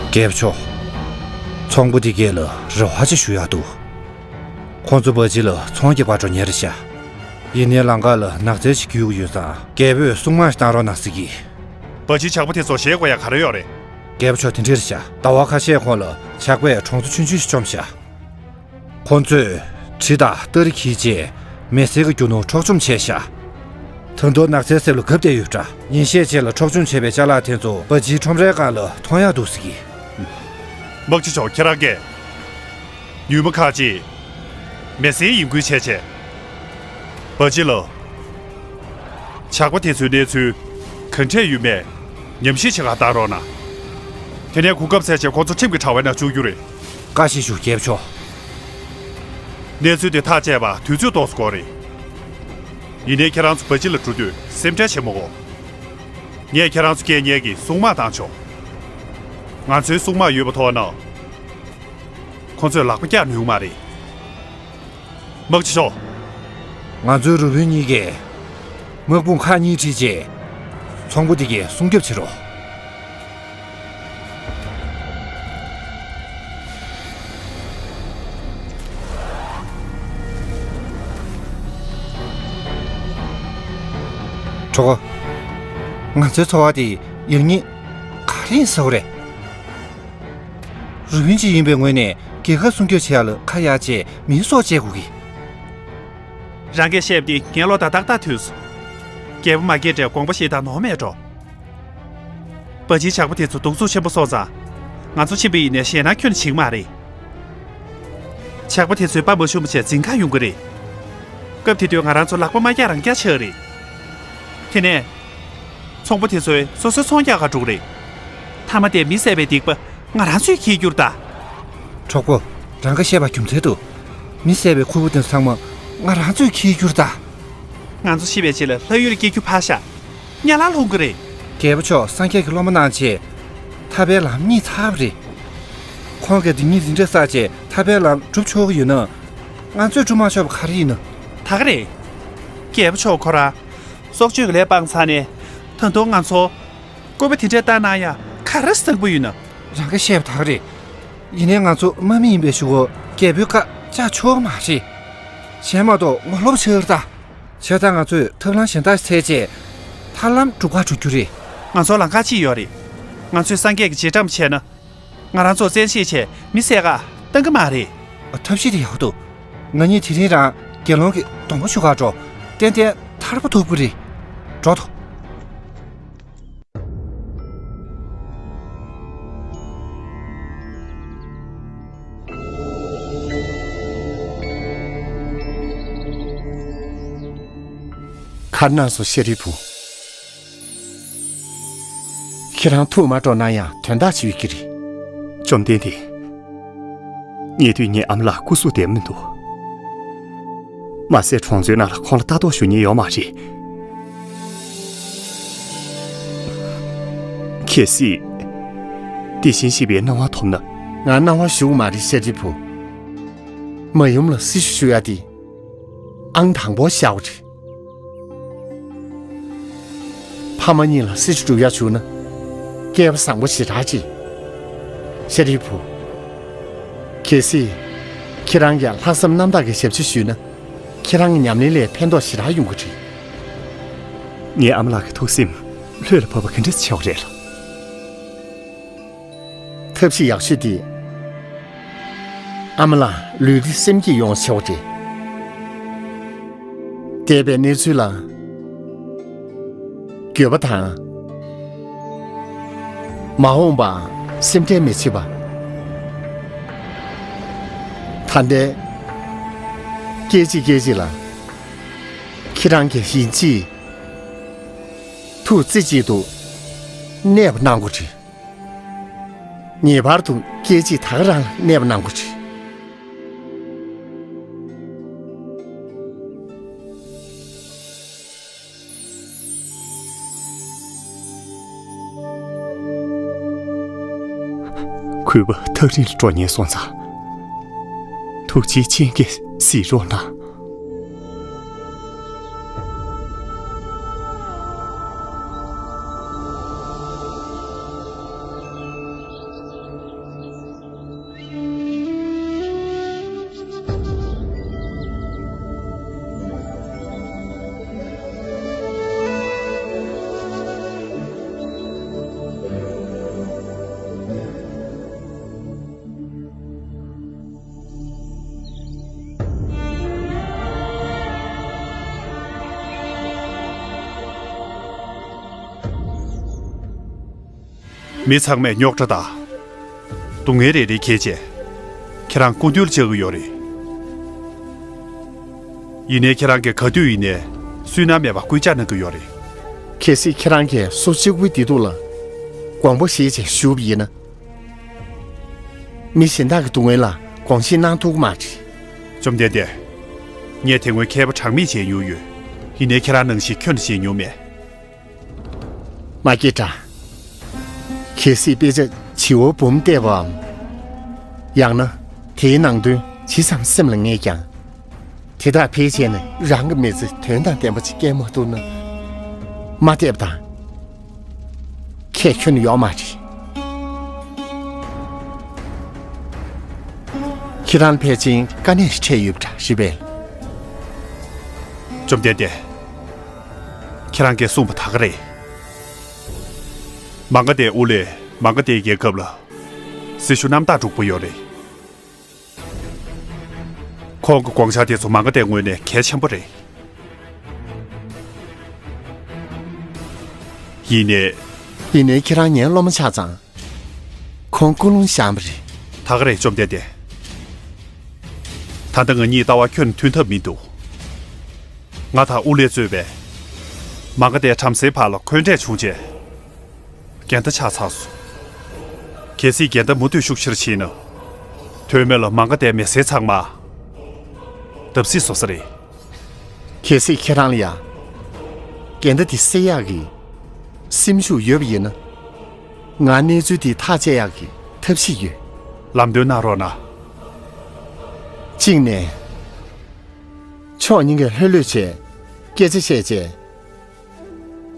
རྒྱལ་པོ་མཆོག་ཚོང་པ་འདི་གས་ལ་རེ་བ་ཅིག་ཞུ་ཡག་འདུག་ཁོང་ཚོ་བ་ཇི་ལ་ཚོང་རྒྱག་པར་འགྲོ་ཉེ་རེད་ཤག་ཡིན་ནའི་ལམ་ཁ་ལ་ནགས་ཚལ་ཞིག་བརྒྱུད་ཀྱི་ཡོད་ཙང་རྒྱལ་པོས་སྲུང་དམག་ཞིག་བཏང་རོགས་གནང་ཟེར་གྱིས། བ་ཇིའི་ཇག་པ་དེ་ཚོ་ཞེད་དགོས་ཡག་ག་རེ་ཡོད་རེད། རྒྱལ་པོ་མཆོག་དེ་འདྲ་རེད་ཤག་ཟླ་བ་ཁ་ཤས་གོང་ལ་ཇག་པས་གྲོང་ཚོ་ཆུང་ཆུང་ཞིག་བཅོམ་ཤག་ཁོང་ཚོས་གྲི་དང་སྟ་རེ་འཁྱེར་རྗེས་མེ་སེར་གྱི་རྒྱུ་ནོར་འཕྲོག་བཅོམ་བྱས་ཤག་ད་དུང་ནགས་ཚལ་གསེབ་ལ་གབ་བསྡད་ཡོད་འདྲ། ཉིན་ཤས་རྗེས་ལ་འཕྲོག་བཅོམ་བྱས་པའི་ཅ་ལག་དེ་ཚོ་བ་ཇིའི་ཁྲོམ་རའི་སྒང་ལ་མཐོང་ཡག་འདུག་ཟེར་གྱིས། དམག་སྤྱི་མཆོག་ཁྱེད་རང་གིས་ཉུལ་མ་ཁག་ཅིག་མེ་སེར་ཡིན་ཁུལ་བྱས་བྱས། བ་ཇི་ལ་ཇག་པ་དེ་ཚོའི་གནས་ཚུལ་ག་འདྲས་ཡོད་མེད་ཉམས་ཞིབ་བྱེད་གར་བཏང་རོགས་གནང་། དེ་ནས་གོ་སྐབས་འཚོལ་བྱས་ཁོ་ཚོ་ཁྲིམས་ཀྱི་དྲ་བའི་ནང་བཅུག་རྒྱུ་རེད། བཀའ་བཞིན་ཞུ། རྒྱལ་པོ་མཆོག་གནས་ཚུལ་དེ་ཐག་བཅད་པར་དུས་ཚོད་ཏོག་ཙམ་འགོར་རེད། ཡིན་ནའི་ཁྱེད་རང་ཚོ་བ་ཇི་ལ་འགྲོ་དུས་སེམས་ཁྲལ་བྱེད་མི་དགོས། ངས་ཁྱེད་རང་ཚོ་སྐད་གཉེར་གྱི་སྲུང་དམག་བཏང་ཆོག་ང་ཚོའི་སྲུང་དམག་ཡོད་པ་ཐོག་ན། ཁོ་ཚོས་ལག་པ་བཀྱག་ནུས་མ་རེད། དམག་སྤྱི་མཆོག་ང་ཚོའི་རུ་དཔོན་གཉིས་ཀས་དམག་དཔུང་ཁག་གཉིས་ཁྲིད་རྗེས། ཚོང་པ་འདི་གའི་སྲུང་སྐྱོབ་བྱེད་རོགས། གྲོགས། ང་ཚོའི་འཚོ་བ་དེ་ཡག་ཉེས་ག་རེ་ཡིན་ཟེར་བ་རེད། རུ་དཔོན་ཅིག་ཡིན་པའི་ངོས་ནས་རྒྱལ་ཁབ་སྲུང་སྐྱོབ་བྱེད་ཡག་ལ་ཁ་གཡར་བྱས་མིའི་སྲོག་བཅད་དགོས་ཀྱི། རང་གིས་བཤད་པ་འདི་ངའི་བློ་དང་ཏག་ཏག་མཐུན་སོང་། རྒྱལ་པོ་མ་སྐྱེས་དགྲས་དགོངས་པ་བཞེས་སྟངས་ནོར་མེད་འགྲོ། བ་ཇིའི་ཇག་པ་དེ་ཚོ་གདུག་རྩུབ་ཆེན་པོ་སོང་ཙང་། ང་ཚོ་ཕྱིན་པ་ཡིན་ནའི་ཞེད་སྣང་ཁྱོན་ནས་བྱེད་ཀྱི་མ་རེད། ཇག་པ་དེ་ཚོའི་དཔའ་མ་ཞུམ་པ་བྱས་འཛིང་ག་ཡོང་གི་རེད། སྐབས་དེ་དུས་ང་རང་ཚོ་ལག་པ་མ་བཀྱག་རང་བཀྱག་ཆགས་རེད། དེ་ནས། ཚོང་པ་དེ་ཚོས་སོ་སོའི་ཚོང་རྒྱག་གར་འགྲོ་གི་རེད། མཐའ་མ་དེ་མི་བསད་པའི་སྡིག་པ་ང་རང་ཚོས་འཁྱེར་རྒྱུ་རེད་ད། གྲོགས་པོ། རང་གིས་བཤད་པ་རྒྱུ་མཚན་འདུག་མི་བསད་པའི་ཁུར་པོ་དེ་ཚང་མ་ང་རང་ཚོས་འཁྱེར་རྒྱུ་རེད་ད། ང་ཚོ་ཤི་བའི་རྗེས་ལ་ལྷ་ཡུལ་སྐྱེ་རྒྱུ་ཕར་བཞག་དམྱལ་བར་ལྷུང་གི་རེད། རྒྱལ་པོ་མཆོག་སངས་རྒྱས་ཀྱིས་སློབ་མ་གནང་བྱས། ཐར་པའི་ལམ་རྙེད་ཚར་བ་རེད། ཁོང་གིས་སྡིག་ཉེས་འདི་འདྲ་བསགས་བྱས་ཐར་པའི་ལམ་སྒྲུབ་ཆོག་གི་ཡོད་ན། ང་ཚོས་སྒྲུབ་མ་ཆོག་པ་ག་རེ་ཡིན་ནམ། ད་ག་རེད། རྒྱལ་པོ་མཆོག་ཁོ་རང་། སྲོག་གཅོད་ཀྱི་ལས་སྤངས་ཚར་ནས། ད་དུང་ང་ཚོ། བཀོད་པ་དེ་འདྲ་བཏང་གནང་ཡག་ག་རེ་བཟང་པོ་ཡོད་ན། རང་གིས་བཤད་པ་ད་ག་རེད། ཡིན་ནའི་ང་ཚོ་དམག་མི་ཡིན་པའི་གཞུག་གུ་རྒྱལ་པོའི་བཀའ་བཅག་ཆོག་གི་མ་རེད། གཞན་མ་གཏོགས་ངོ་ལོག་བྱེད་ཀྱི་རེད་ད། བྱས་ཙང་ང་ཚོས་ཐབས་ལམ་གཞན་དག་ཞིག་འཚོལ་བྱས། ཐར་ལམ་སྒྲུབ་གར་འགྲོ་རྒྱུ་རེད། ང་ཚོར་ལམ་ཁ་གཅིག་ཡོད་རེད། ང་ཚོས་སངས་རྒྱས་ཀྱི་རྗེས་འབྲང་བྱས་ན། ང་རང་ཚོར་བཙན་ཤེད་བྱས་མི་བསད་ག་བཏང་གི་མ་རེད། ཐབས་ཤེས་དེ་ཡག་པོ་འདུག་ང་གཉིས་དེ་རིང་རང་དགེ་སློང་གི་སྡོང་པོ་ཞུ་གར་འགྲོ། ཏན་ཏན་ཐར་པ་ཐོབ་ཀྱི་རེད། འགྲོ་ཐོ། ག་རེ་གནང་སོང་ཤེས་རིག་བུ། ཁྱེད་རང་ཐུགས་མ་སྤྲོ་ན་ཡང་དོན་དག་ཅིག་ཡོད་ཀྱི་རེད། བཅོམ་ལྡན་འདས། ཉེ་དུས་ངའི་ཨ་མ་ལགས་སྐུ་གཟུགས་བདེ་པོ་མི་འདུག་མ་ཟད་གྲོང་ཚོའི་ནང་ལ་ཁོང་ལ་ལྟ་རྟོག་ཞུ་མཁན་ཡོད་མ་རེད། གལ་སྲིད། དེ་བཞིན་གཤེགས་པའི་གནང་བ་ཐོབ་ན། ང་གནང་བ་ཞུ་གི་མ་རེད་ཤེས་རིག་བུ། མ་ཡུམ་ལ་སྲི་ཞུ་ཞུ་ཡ་དེ། ཨང་དང་པོ་བཞག་པ་རེད། ཕ་མ་གཉིས་ལ་སྲི་ཞུ་སྒྲུབ་ཡག་བྱུང་ན། སྐལ་བ་བཟང་པོ་ཞེ་དྲག་ཅིག་ཤེས་རིག་བུ། གལ་སྲིད། ཁྱེད་རང་གིས་ལྷག་བསམ་རྣམ་དག་གིས་ཞབས་ཕྱི་ཞུས་ན། ཁྱེད་རང་གི་ཉམས་ལེན་ལ་ཕན་ཐོགས་ཞེ་དྲག་ཡོང་གི་རེད། ངའི་ཨ་མ་ལགས་ཀྱི་ཐུགས་སེམས་ལྷོད་ལ་བབས་པ་ག་འདྲ་ཆེ་བ་རེད་ལགས། ཐབས་ཤེས་ཡག་ཤོས་དེ། ཨ་མ་ལགས་ལུས་བདེ་སེམས་སྐྱིད་ཡོང་ཆེ་བ་རེད། འདས་པའི་གནས་ཚུལ་ལ་འགྱོད་པ་དང་། མ་འོངས་པ་སེམས་ཁྲལ་མི་བྱེད་པ། ད་ལྟའི་སྐད་ཅིག་སྐད་ཅིག་ལ་ཁྱེད་རང་གི་ཡིན་གཅིག་ཐུགས་རྩེ་གཅིག་ཏུ་གནས་པ་གནང་དགོས་རེད། ངེས་པར་དུ་སྐད་ཅིག་ད་ག་རང་ལ་གནས་པ་གནང་དགོས་རེད། གུས་པ་ཐག་རིང་ལ་འགྲོ་ཉེན་སོང་ཙང་། ཐུགས་རྗེའི་སྤྱན་གྱིས་གཟིགས་རོགས་གནང་། མི་ཚང་མས་རྙོག་དྲ་དང་སྡུག་བསྔལ་རེ་རེ་འཁྱེར་བྱས་ཁྱེད་རང་སྐུ་མདུན་ལ་བཅར་གྱི་ཡོད་རེད། ཡིན་ནའི་ཁྱེད་རང་གིས་ག་དུས་ཡིན་ནའི་སུན་སྣང་མེད་པར་སྐུལ་ལྕག་གནང་གི་ཡོད་རེད། གལ་སྲིད་ཁྱེད་རང་གིས་སུ་གཅིག་པུའི་བདེ་སྡུག་ལ་དགོངས་པ་བཞེས་བྱས་བཞུགས་པ་ཡིན་ན། མི་གཞན་དག་གི་སྡུག་བསྔལ་ལ་དགོངས་བཞེས་གནང་ཐུབ་ཀྱི་མ་རེད། བཅོམ་ལྡན་འདས། ངས་དེ་སྔོན་མཁས་པ་གྲངས་མེད་མཇལ་མྱོང་ཡོད། ཡིན་ནའི་ཁྱེད་རང་ནང་བཞིན་ཁྱོན་ནས་མཇལ་མྱོང་མེད། མ་སྐྱེས་དགྲ། གལ་སྲིད་དཔེ་ཆ་བྱིའུ་འབུམ་བལྟས་པའམ། ཡང་ན་དེའི་ནང་དོན་ཇི་ཙམ་སེམས་ལ་ངེས་ཀྱང་། དེ་དག་ཕལ་ཆེར་ནི་རང་གི་མི་ཚེ་དོན་དང་ལྡན་པ་ཅིག་སྐྱེལ་མ་ཐུབ་ན། མ་བལྟས་པ་དང་། ཁྱད་ཁྱོན་ཡོད་མ་རེད། ཁྱེད་རང་ལ་ཕལ་ཆེར་དཀའ་གནད་འཕྲད་ཡོད་པ་འདྲ་རེད་པས། བཅོམ་ལྡན་འདས། ཁྱེད་རང་གིས་གསུངས་པ་ད་ག་རེད། མ་ག་དྷའི་དབུ་ལས་མ་ག་དྷའི་རྒྱལ་ཁབ་ལ་སྲི་ཞུ་རྣམ་དག་བསྒྲུགས་པ་ཡོད་རེད། ཁོང་གི་དགོངས་འཆར་དེ་ཚོ་མ་ག་དྷའི་ངོས་ནས་གལ་ཆེན་པོ་རེད། ཡིན་ནའི། ཡིན་ནའི་ཁྱེད་རང་ངའི་སློབ་མ་ཆགས་ཙང་། ཁོང་ཀུན་སློང་བཞག་པ་རེད། ད་ག་རེད། བཅོམ་ལྡན་འདས། ད་ལྟ་ང་གཉིས་ལྟ་བ་ཁྱོན་མཐུན་ཐབས་མི་འདུག་ང་དང་དབུ་ལས་གཙོས་པའི་མ་ག་དྷའི་བྲམ་ཟེའི་བར་ལ་འཁོན་འགྲས་བྱུང་རྗེས། འགལ་ཟླ་ཆགས་ཚར་སོང་། གལ་སྲིད་འགལ་ཟླ་མུ་མཐུད་ཤུགས་ཆེར་ཕྱིན་ན། དོན་མེད་ལ་མ་ག་དྷའི་མི་སེར་ཚང་མ་བརྡབ་གསིག་བཟོ་ས་རེད། གལ་སྲིད་ཁྱེད་རང་ལ་ཡང་འགལ་ཟླ་དེ་སེལ་ཡག་གི་སེམས་ཤུགས་ཡོད་པ་ཡིན་ན། ང་གནས་ཚུལ་དེ་ཐག་བཅད་ཡག་གི་ཐབས་ཤེས་ཡོད། ལམ་སྟོན་གནང་རོགས་གནང་། གཅིག་ནས། ཕྱོགས་གཉིས་ཀས་ལྷོད་ལྷོད་བྱས་སྐད་ཆ་བཤད་བྱས།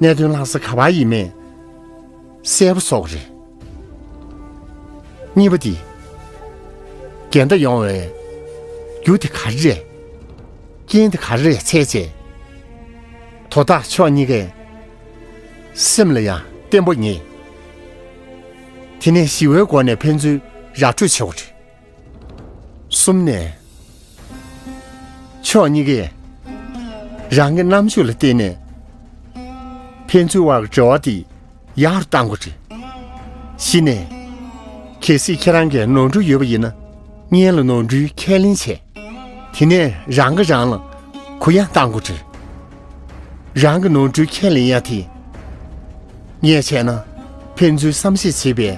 གནད་དོན་ལྷག་ས་ག་པར་ཡིན་མེད་གསལ་པོ་བཟོ་དགོས་རེད། གཉིས་པ་དེ། འགལ་ཟླ་ཡོང་བའི་རྒྱུ་དེ་ག་རེ་རེད། རྐྱེན་དེ་ག་རེ་རེད་འཚོལ་བྱས། དོ་བདག་ཕྱོགས་གཉིས་ཀའི་སེམས་ལ་ཡང་བརྟན་པོ་ངེས། དེ་ནས་ཞི་བའི་སྒོ་ནས་ཕན་ཚུན་ར་སྤྲོད་བྱེད་དགོས་རེད། གསུམ་ནས། ཕྱོགས་གཉིས་ཀས་རང་གི་རྣམ་དཔྱོད་ལ་བརྟེན་ནས་ཕན་ཚུན་དབར་གྱི་འབྲེལ་བ་དེ་ཡག་རུ་གཏང་དགོས་རེད། བཞི་ནས། གལ་སྲིད་ཁྱེད་རང་གིས་ནོར་འཁྲུལ་ཡོད་པ་ཡིན་ན། སྔོན་ལ་ནོར་འཁྲུལ་ཁས་ལེན་བྱས། དེ་ནས་རང་གིས་རང་ལ་གུ་ཡངས་གཏང་དགོས་རེད། རང་གི་ནོར་འཁྲུལ་ཁས་ལེན་ཡ་དེ། ངས་བྱས་ན་ཕན་ཚུན་བསམ་ཤེས་བྱེད་པའི་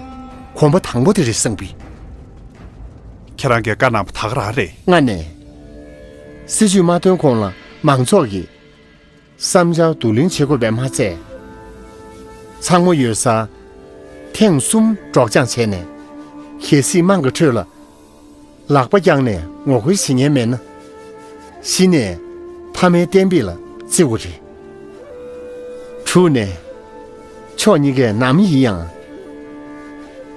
གོམ་པ་དང་པོ་དེ་རེད་བསམ་གི། ཁྱེད་རང་གིས་བཀའ་གནང་བ་ད་ག་རང་རེད། ལྔ་ནས། སྲིད་ཇུས་མ་བཏོན་གོང་ལ་མང་ཚོགས་ཀྱིས་བསམ་འཆར་བསྡུ་ལེན་བྱེད་དགོས་པས་མ་ཚད། ཚང་མ་ཡོད་སར་ཐེངས་གསུམ་སྒྲོག་སྦྱང་བྱས་ནས། གལ་སྲིད་དམངས་ཀྱི་ཁྲོད་ལ་ལག་པ་བརྐྱངས་ནས་ངོ་རྒོལ་བྱེད་མཁན་མེད་ན། གཞི་ནས་ཕ་མའི་གཏན་འབེབས་ལ་བརྩི་དགོས་རེད། དྲུག་ནས། ཕྱོགས་གཉིས་ཀས་ནམ་ཡིན་ཡང་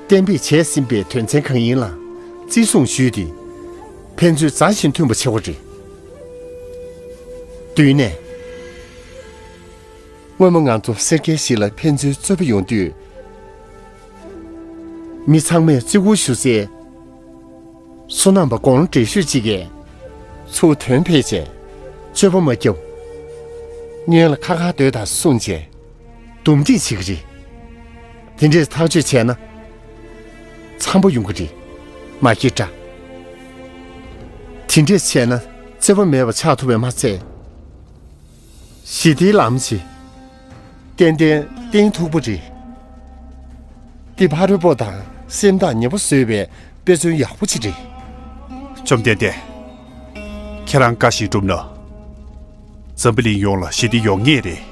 གཏན་འབེབས་བྱས་ཟིན་པའི་དོན་ཚན་གང་ཡིན་ལ་བརྩི་སྲུང་ཞུས་ཏེ། ཕན་ཚུན་མཛའ་ཞིང་མཐུན་པ་བྱེད་དགོས་རེད། བདུན་ནས། སྔོན་མ་ང་ཚོ་སེར་སྐྱའི་གཞིས་ལ་ཕན་ཚུན་རྩོད་པ་ཡོང་དུས། མི་ཚང་མས་བརྩི་བཀུར་ཞུ་སའི་སོ་ནམ་པ་དགུང་ལོ་བགྲེས་ཤོས་གཅིག་གིས་ཚུར་དོན་ཕེབས་བྱས་རྩོད་པ་མ་བརྒྱབ། སྔོན་ལ་ཁ་ཁ་སྡོད་དང་གསུངས་བྱས་འདུམ་འགྲིག་བྱེད་ཀྱི་རེད། དེ་འདྲས་ཐག་གཅོད་བྱས་ན་འཚམ་པོ་ཡོང་གི་རེད། མ་སྐྱེས་དགྲ། དེ་འདྲས་བྱས་ན་རྩོད་པ་མེད་པ་ཆགས་ཐུབ་པས་མ་ཚད། ཞི་བདེའི་ལམ་ཞིག་ཏན་ཏན་བརྟན་ཐུབ་པ་རེད། འདི་ཕ་རོལ་པོ་དང་སེམས་ཐག་ཉེ་པོ་བཟོས་པའི་དཔེ་མཚོན་ཡག་པོ་ཅིག་རེད། བཅོམ་ལྡན་འདས། ཁྱེད་རང་བཀའ་བཞིན་བསྒྲུབས་ན། འཛམ་བུ་གླིང་ཡོངས་ལ་ཞི་བདེ་ཡོང་ངེས་རེད།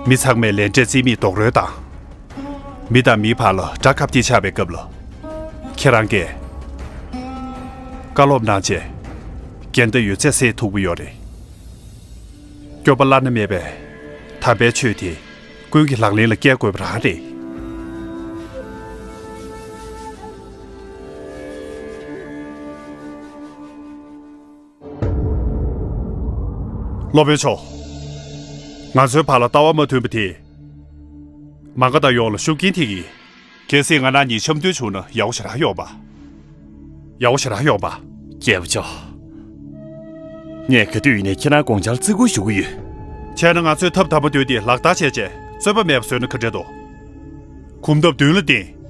མི་ཚང་མས་ལས་འབྲས་རྩིས་མེད་རྡོག་རོལ་དང་། མི་དང་མིའི་བར་ལ་དགྲ་ཁ་གཏད་ཆགས་པའི་སྐབས་ལ། ཁྱེད་རང་གིས་བཀའ་སློབ་གནང་རྗེས། འགལ་ཟླ་ཡོད་ཚད་སེལ་ཐུབ་ཀྱི་ཡོད་རེད། སྐྱོབ་པ་བླ་ན་མེད་པའི་དམ་པའི་ཆོས་དེ་ཀུན་གྱིས་ལག་ལེན་ལ་བཀལ་དགོས་པ་རང་རེད། སློབ་དཔོན་མཆོག་ང་ཚོའི་བར་ལ་ལྟ་བ་མ་མཐུན་པ་དེས། མ་ག་དྷ་ཡོངས་ལ་ཤུགས་རྐྱེན་ཐེབས་ཀྱི། གལ་སྲིད་ང་རང་གཉིས་འཆམ་མཐུན་བྱུང་ན་ཡག་པོ་ཞེ་དྲག་ཡོང་པ། ཡག་པོ་ཞེ་དྲག་ཡོང་པ། རྒྱལ་པོ་མཆོག་ངས་ག་དུས་ཡིན་ནའི་ཁྱེད་རང་དགོངས་འཆར་བརྩི་བཀུར་ཞུ་གི་ཡོད། བྱས་ན་ང་ཚོས་ཐབས་དམ་པ་བཏོན་ཏེ་ལག་བསྟར་བྱས་རྗེས་རྩོད་པ་མེད་པ་བཟོས་ན་ག་འདྲ་འདུག་གོམ་སྟབས་མདུན་ལ་བསྟན།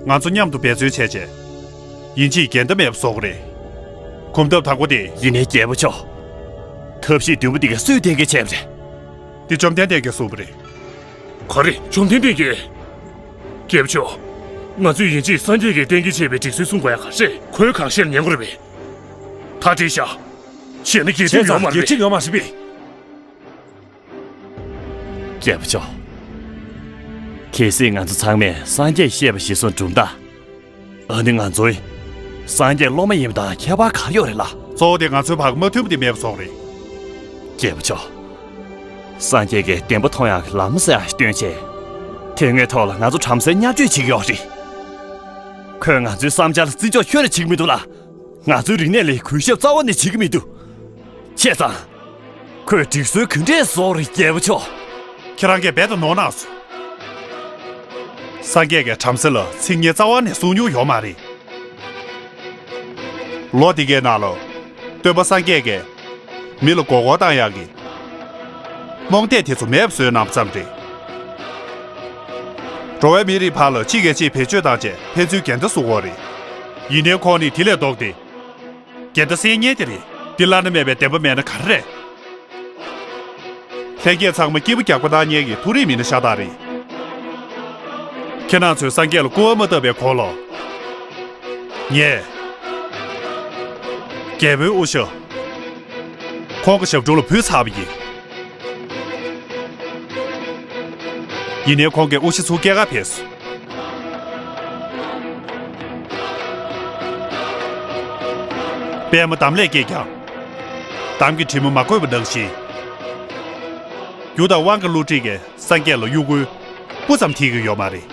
ང་ཚོ་མཉམ་དུ་འབད་བརྩོན་བྱས་རྗེས། ཡིན་གཅིག་འགལ་ཟླ་མེད་པ་བཟོ་དགོས་རེད། གོམ་སྟབས་དང་པོ་དེ། ཡིན་ནའི་རྒྱལ་པོ་མཆོག་ཐབས་ཤེས་བདུན་པོ་འདི་ག་སུས་གཏན་འཁེལ་བྱས་པ་རེད། འདི་བཅོམ་ལྡན་འདས་ཀྱིས་གསུངས་པ་རེད། ག་རེ། བཅོམ་ལྡན་འདས་ཀྱིས། རྒྱལ་པོ་མཆོག་ང་ཚོས་ཡིན་གཅིག་སངས་རྒྱས་ཀྱིས་གཏན་འཁེལ་བྱས་པའི་སྒྲིག་སྲོལ་སྲུང་དགོས་ཡ་ག་རེ་རེད། ཁོས་གང་བཤད་ཉན་དགོས་རེད་པས། ད་བྲིས་བཞག་བཤད་ན་འགལ་ཁྲིམས་ཡོད་མ་རེད་པས། རྒྱལ་པོ་མཆོག་གལ་སྲིད་ང་ཚོ་ཚང་མས་སངས་རྒྱས་བཤད་པ་གཞིར་བཟུང་བསྒྲུབ་ན། ཨ་ནི་ང་ཚོའི་སངས་རྒྱས་སློབ་མ་ཡིན་པ་དང་ཁྱད་པར་ག་རེ་ཡོད་རེད་ལ། གཙོ་བོ་དེ་ང་ཚོའི་བར་མ་མཐུན་པ་དེ་མེད་པ་བཟོ་དགོས་རེད། རྒྱལ་པོ་མཆོག་སངས་རྒྱས་ཀྱིས་བདེན་པ་མཐོང་ཡག་གི་ལམ་ཟེར་ཡག་ཞིག་སྟོན་བྱས། དེ་སྔའི་ཐོག་ལ་ང་ཚོ་བྲམ་ཟེ་བརྙས་བཅོས་བྱེད་ཀྱི་ཡོད་རེད། ཁོས་ང་ཚོའི་བསམ་འཆར་ལ་བརྩི་འཇོག་ཁྱོན་ནས་བྱེད་ཀྱི་མི་འདུག་ལ། ང་ཚོའི་རིག་གནས་ལ་གུས་ཞབས་རྩ་བ་ནས་བྱེད་ཀྱི་མི་འདུག་བྱས་ཙང་། ཁོས་སྒྲིག་སྲོལ་ག་འདྲས་བཟོ་རེད། རྒྱལ་པོ་མཆོག་ཁྱེད་རང་གིས་རྦད་དེ་ནོར་གནང་སོང་། སངས་རྒྱས་ཀྱིས་བྲམ་ཟེ་ལ་ཚིག་ངན་རྩ་བ་ནས་གསུང་མྱོང་ཡོད་མ་རེད། ལོ་འདི་གའི་ནང་ལ། སྟོན་པ་སངས་རྒྱས་ཀྱིས་མི་ལ་མགོ་སྐོར་བཏང་ཡག་གི་རྨོངས་དད་དེ་ཚོ་མེད་པ་བཟོས་གནང་བ་ཙམ་རེད། འགྲོ་བའི་མིའི་རིགས་བར་ལ་གཅིག་གིས་གཅིག་བེད་སྤྱོད་བཏང་བྱས་ཕན་ཚུན་འགལ་ཟླ་བཟོ་གི་ཡོད་རེད། ཡིན་ནའི་ཁོང་ནི་དེ་ལས་ལྡོག་སྟེ། འགལ་ཟླ་སེལ་མཁན་དེ་རེད། འདི་བླ་ན་མེད་པའི་བདེན་པ་མེད་ན་ག་རེ་རེད། ལྷན་རྒྱས་ཚང་མ་སྐྱིད་པོ་རྒྱག་པ་གནང་མཁན་གྱི་མཐོ་རིས་མི་སྣ་ཤ་སྟག་རེད། ཁྱེད་རང་ཚོས་སངས་རྒྱས་ལ་སྐུར་བ་མ་བཏབ་པའི་གོང་ལ། ངས། རྒྱལ་པོའི་དབུ་ཞྭ། ཁོང་གི་ཞབས་དྲུང་ལ་ཕུལ་ཚར་བ་ཡིན། ཡིན་ནའི་ཁོང་གིས་དབུ་ཞྭ་ཚུར་སྐྱེལ་ག་ཕེབས་སོང་། པད་མ་འདམ་ལས་སྐྱེས་ཀྱང་། འདམ་གྱི་དྲི་མ་མ་གོས་པ་ནང་བཞིན། རྒྱུ་དང་དབང་གི་བསླུ་བྲིད་ཀྱིས་སངས་རྒྱས་ལ་གཡོ་འགུལ་སྤུ་ཙམ་ཐེབས་ཀྱི་ཡོད་མ་རེད།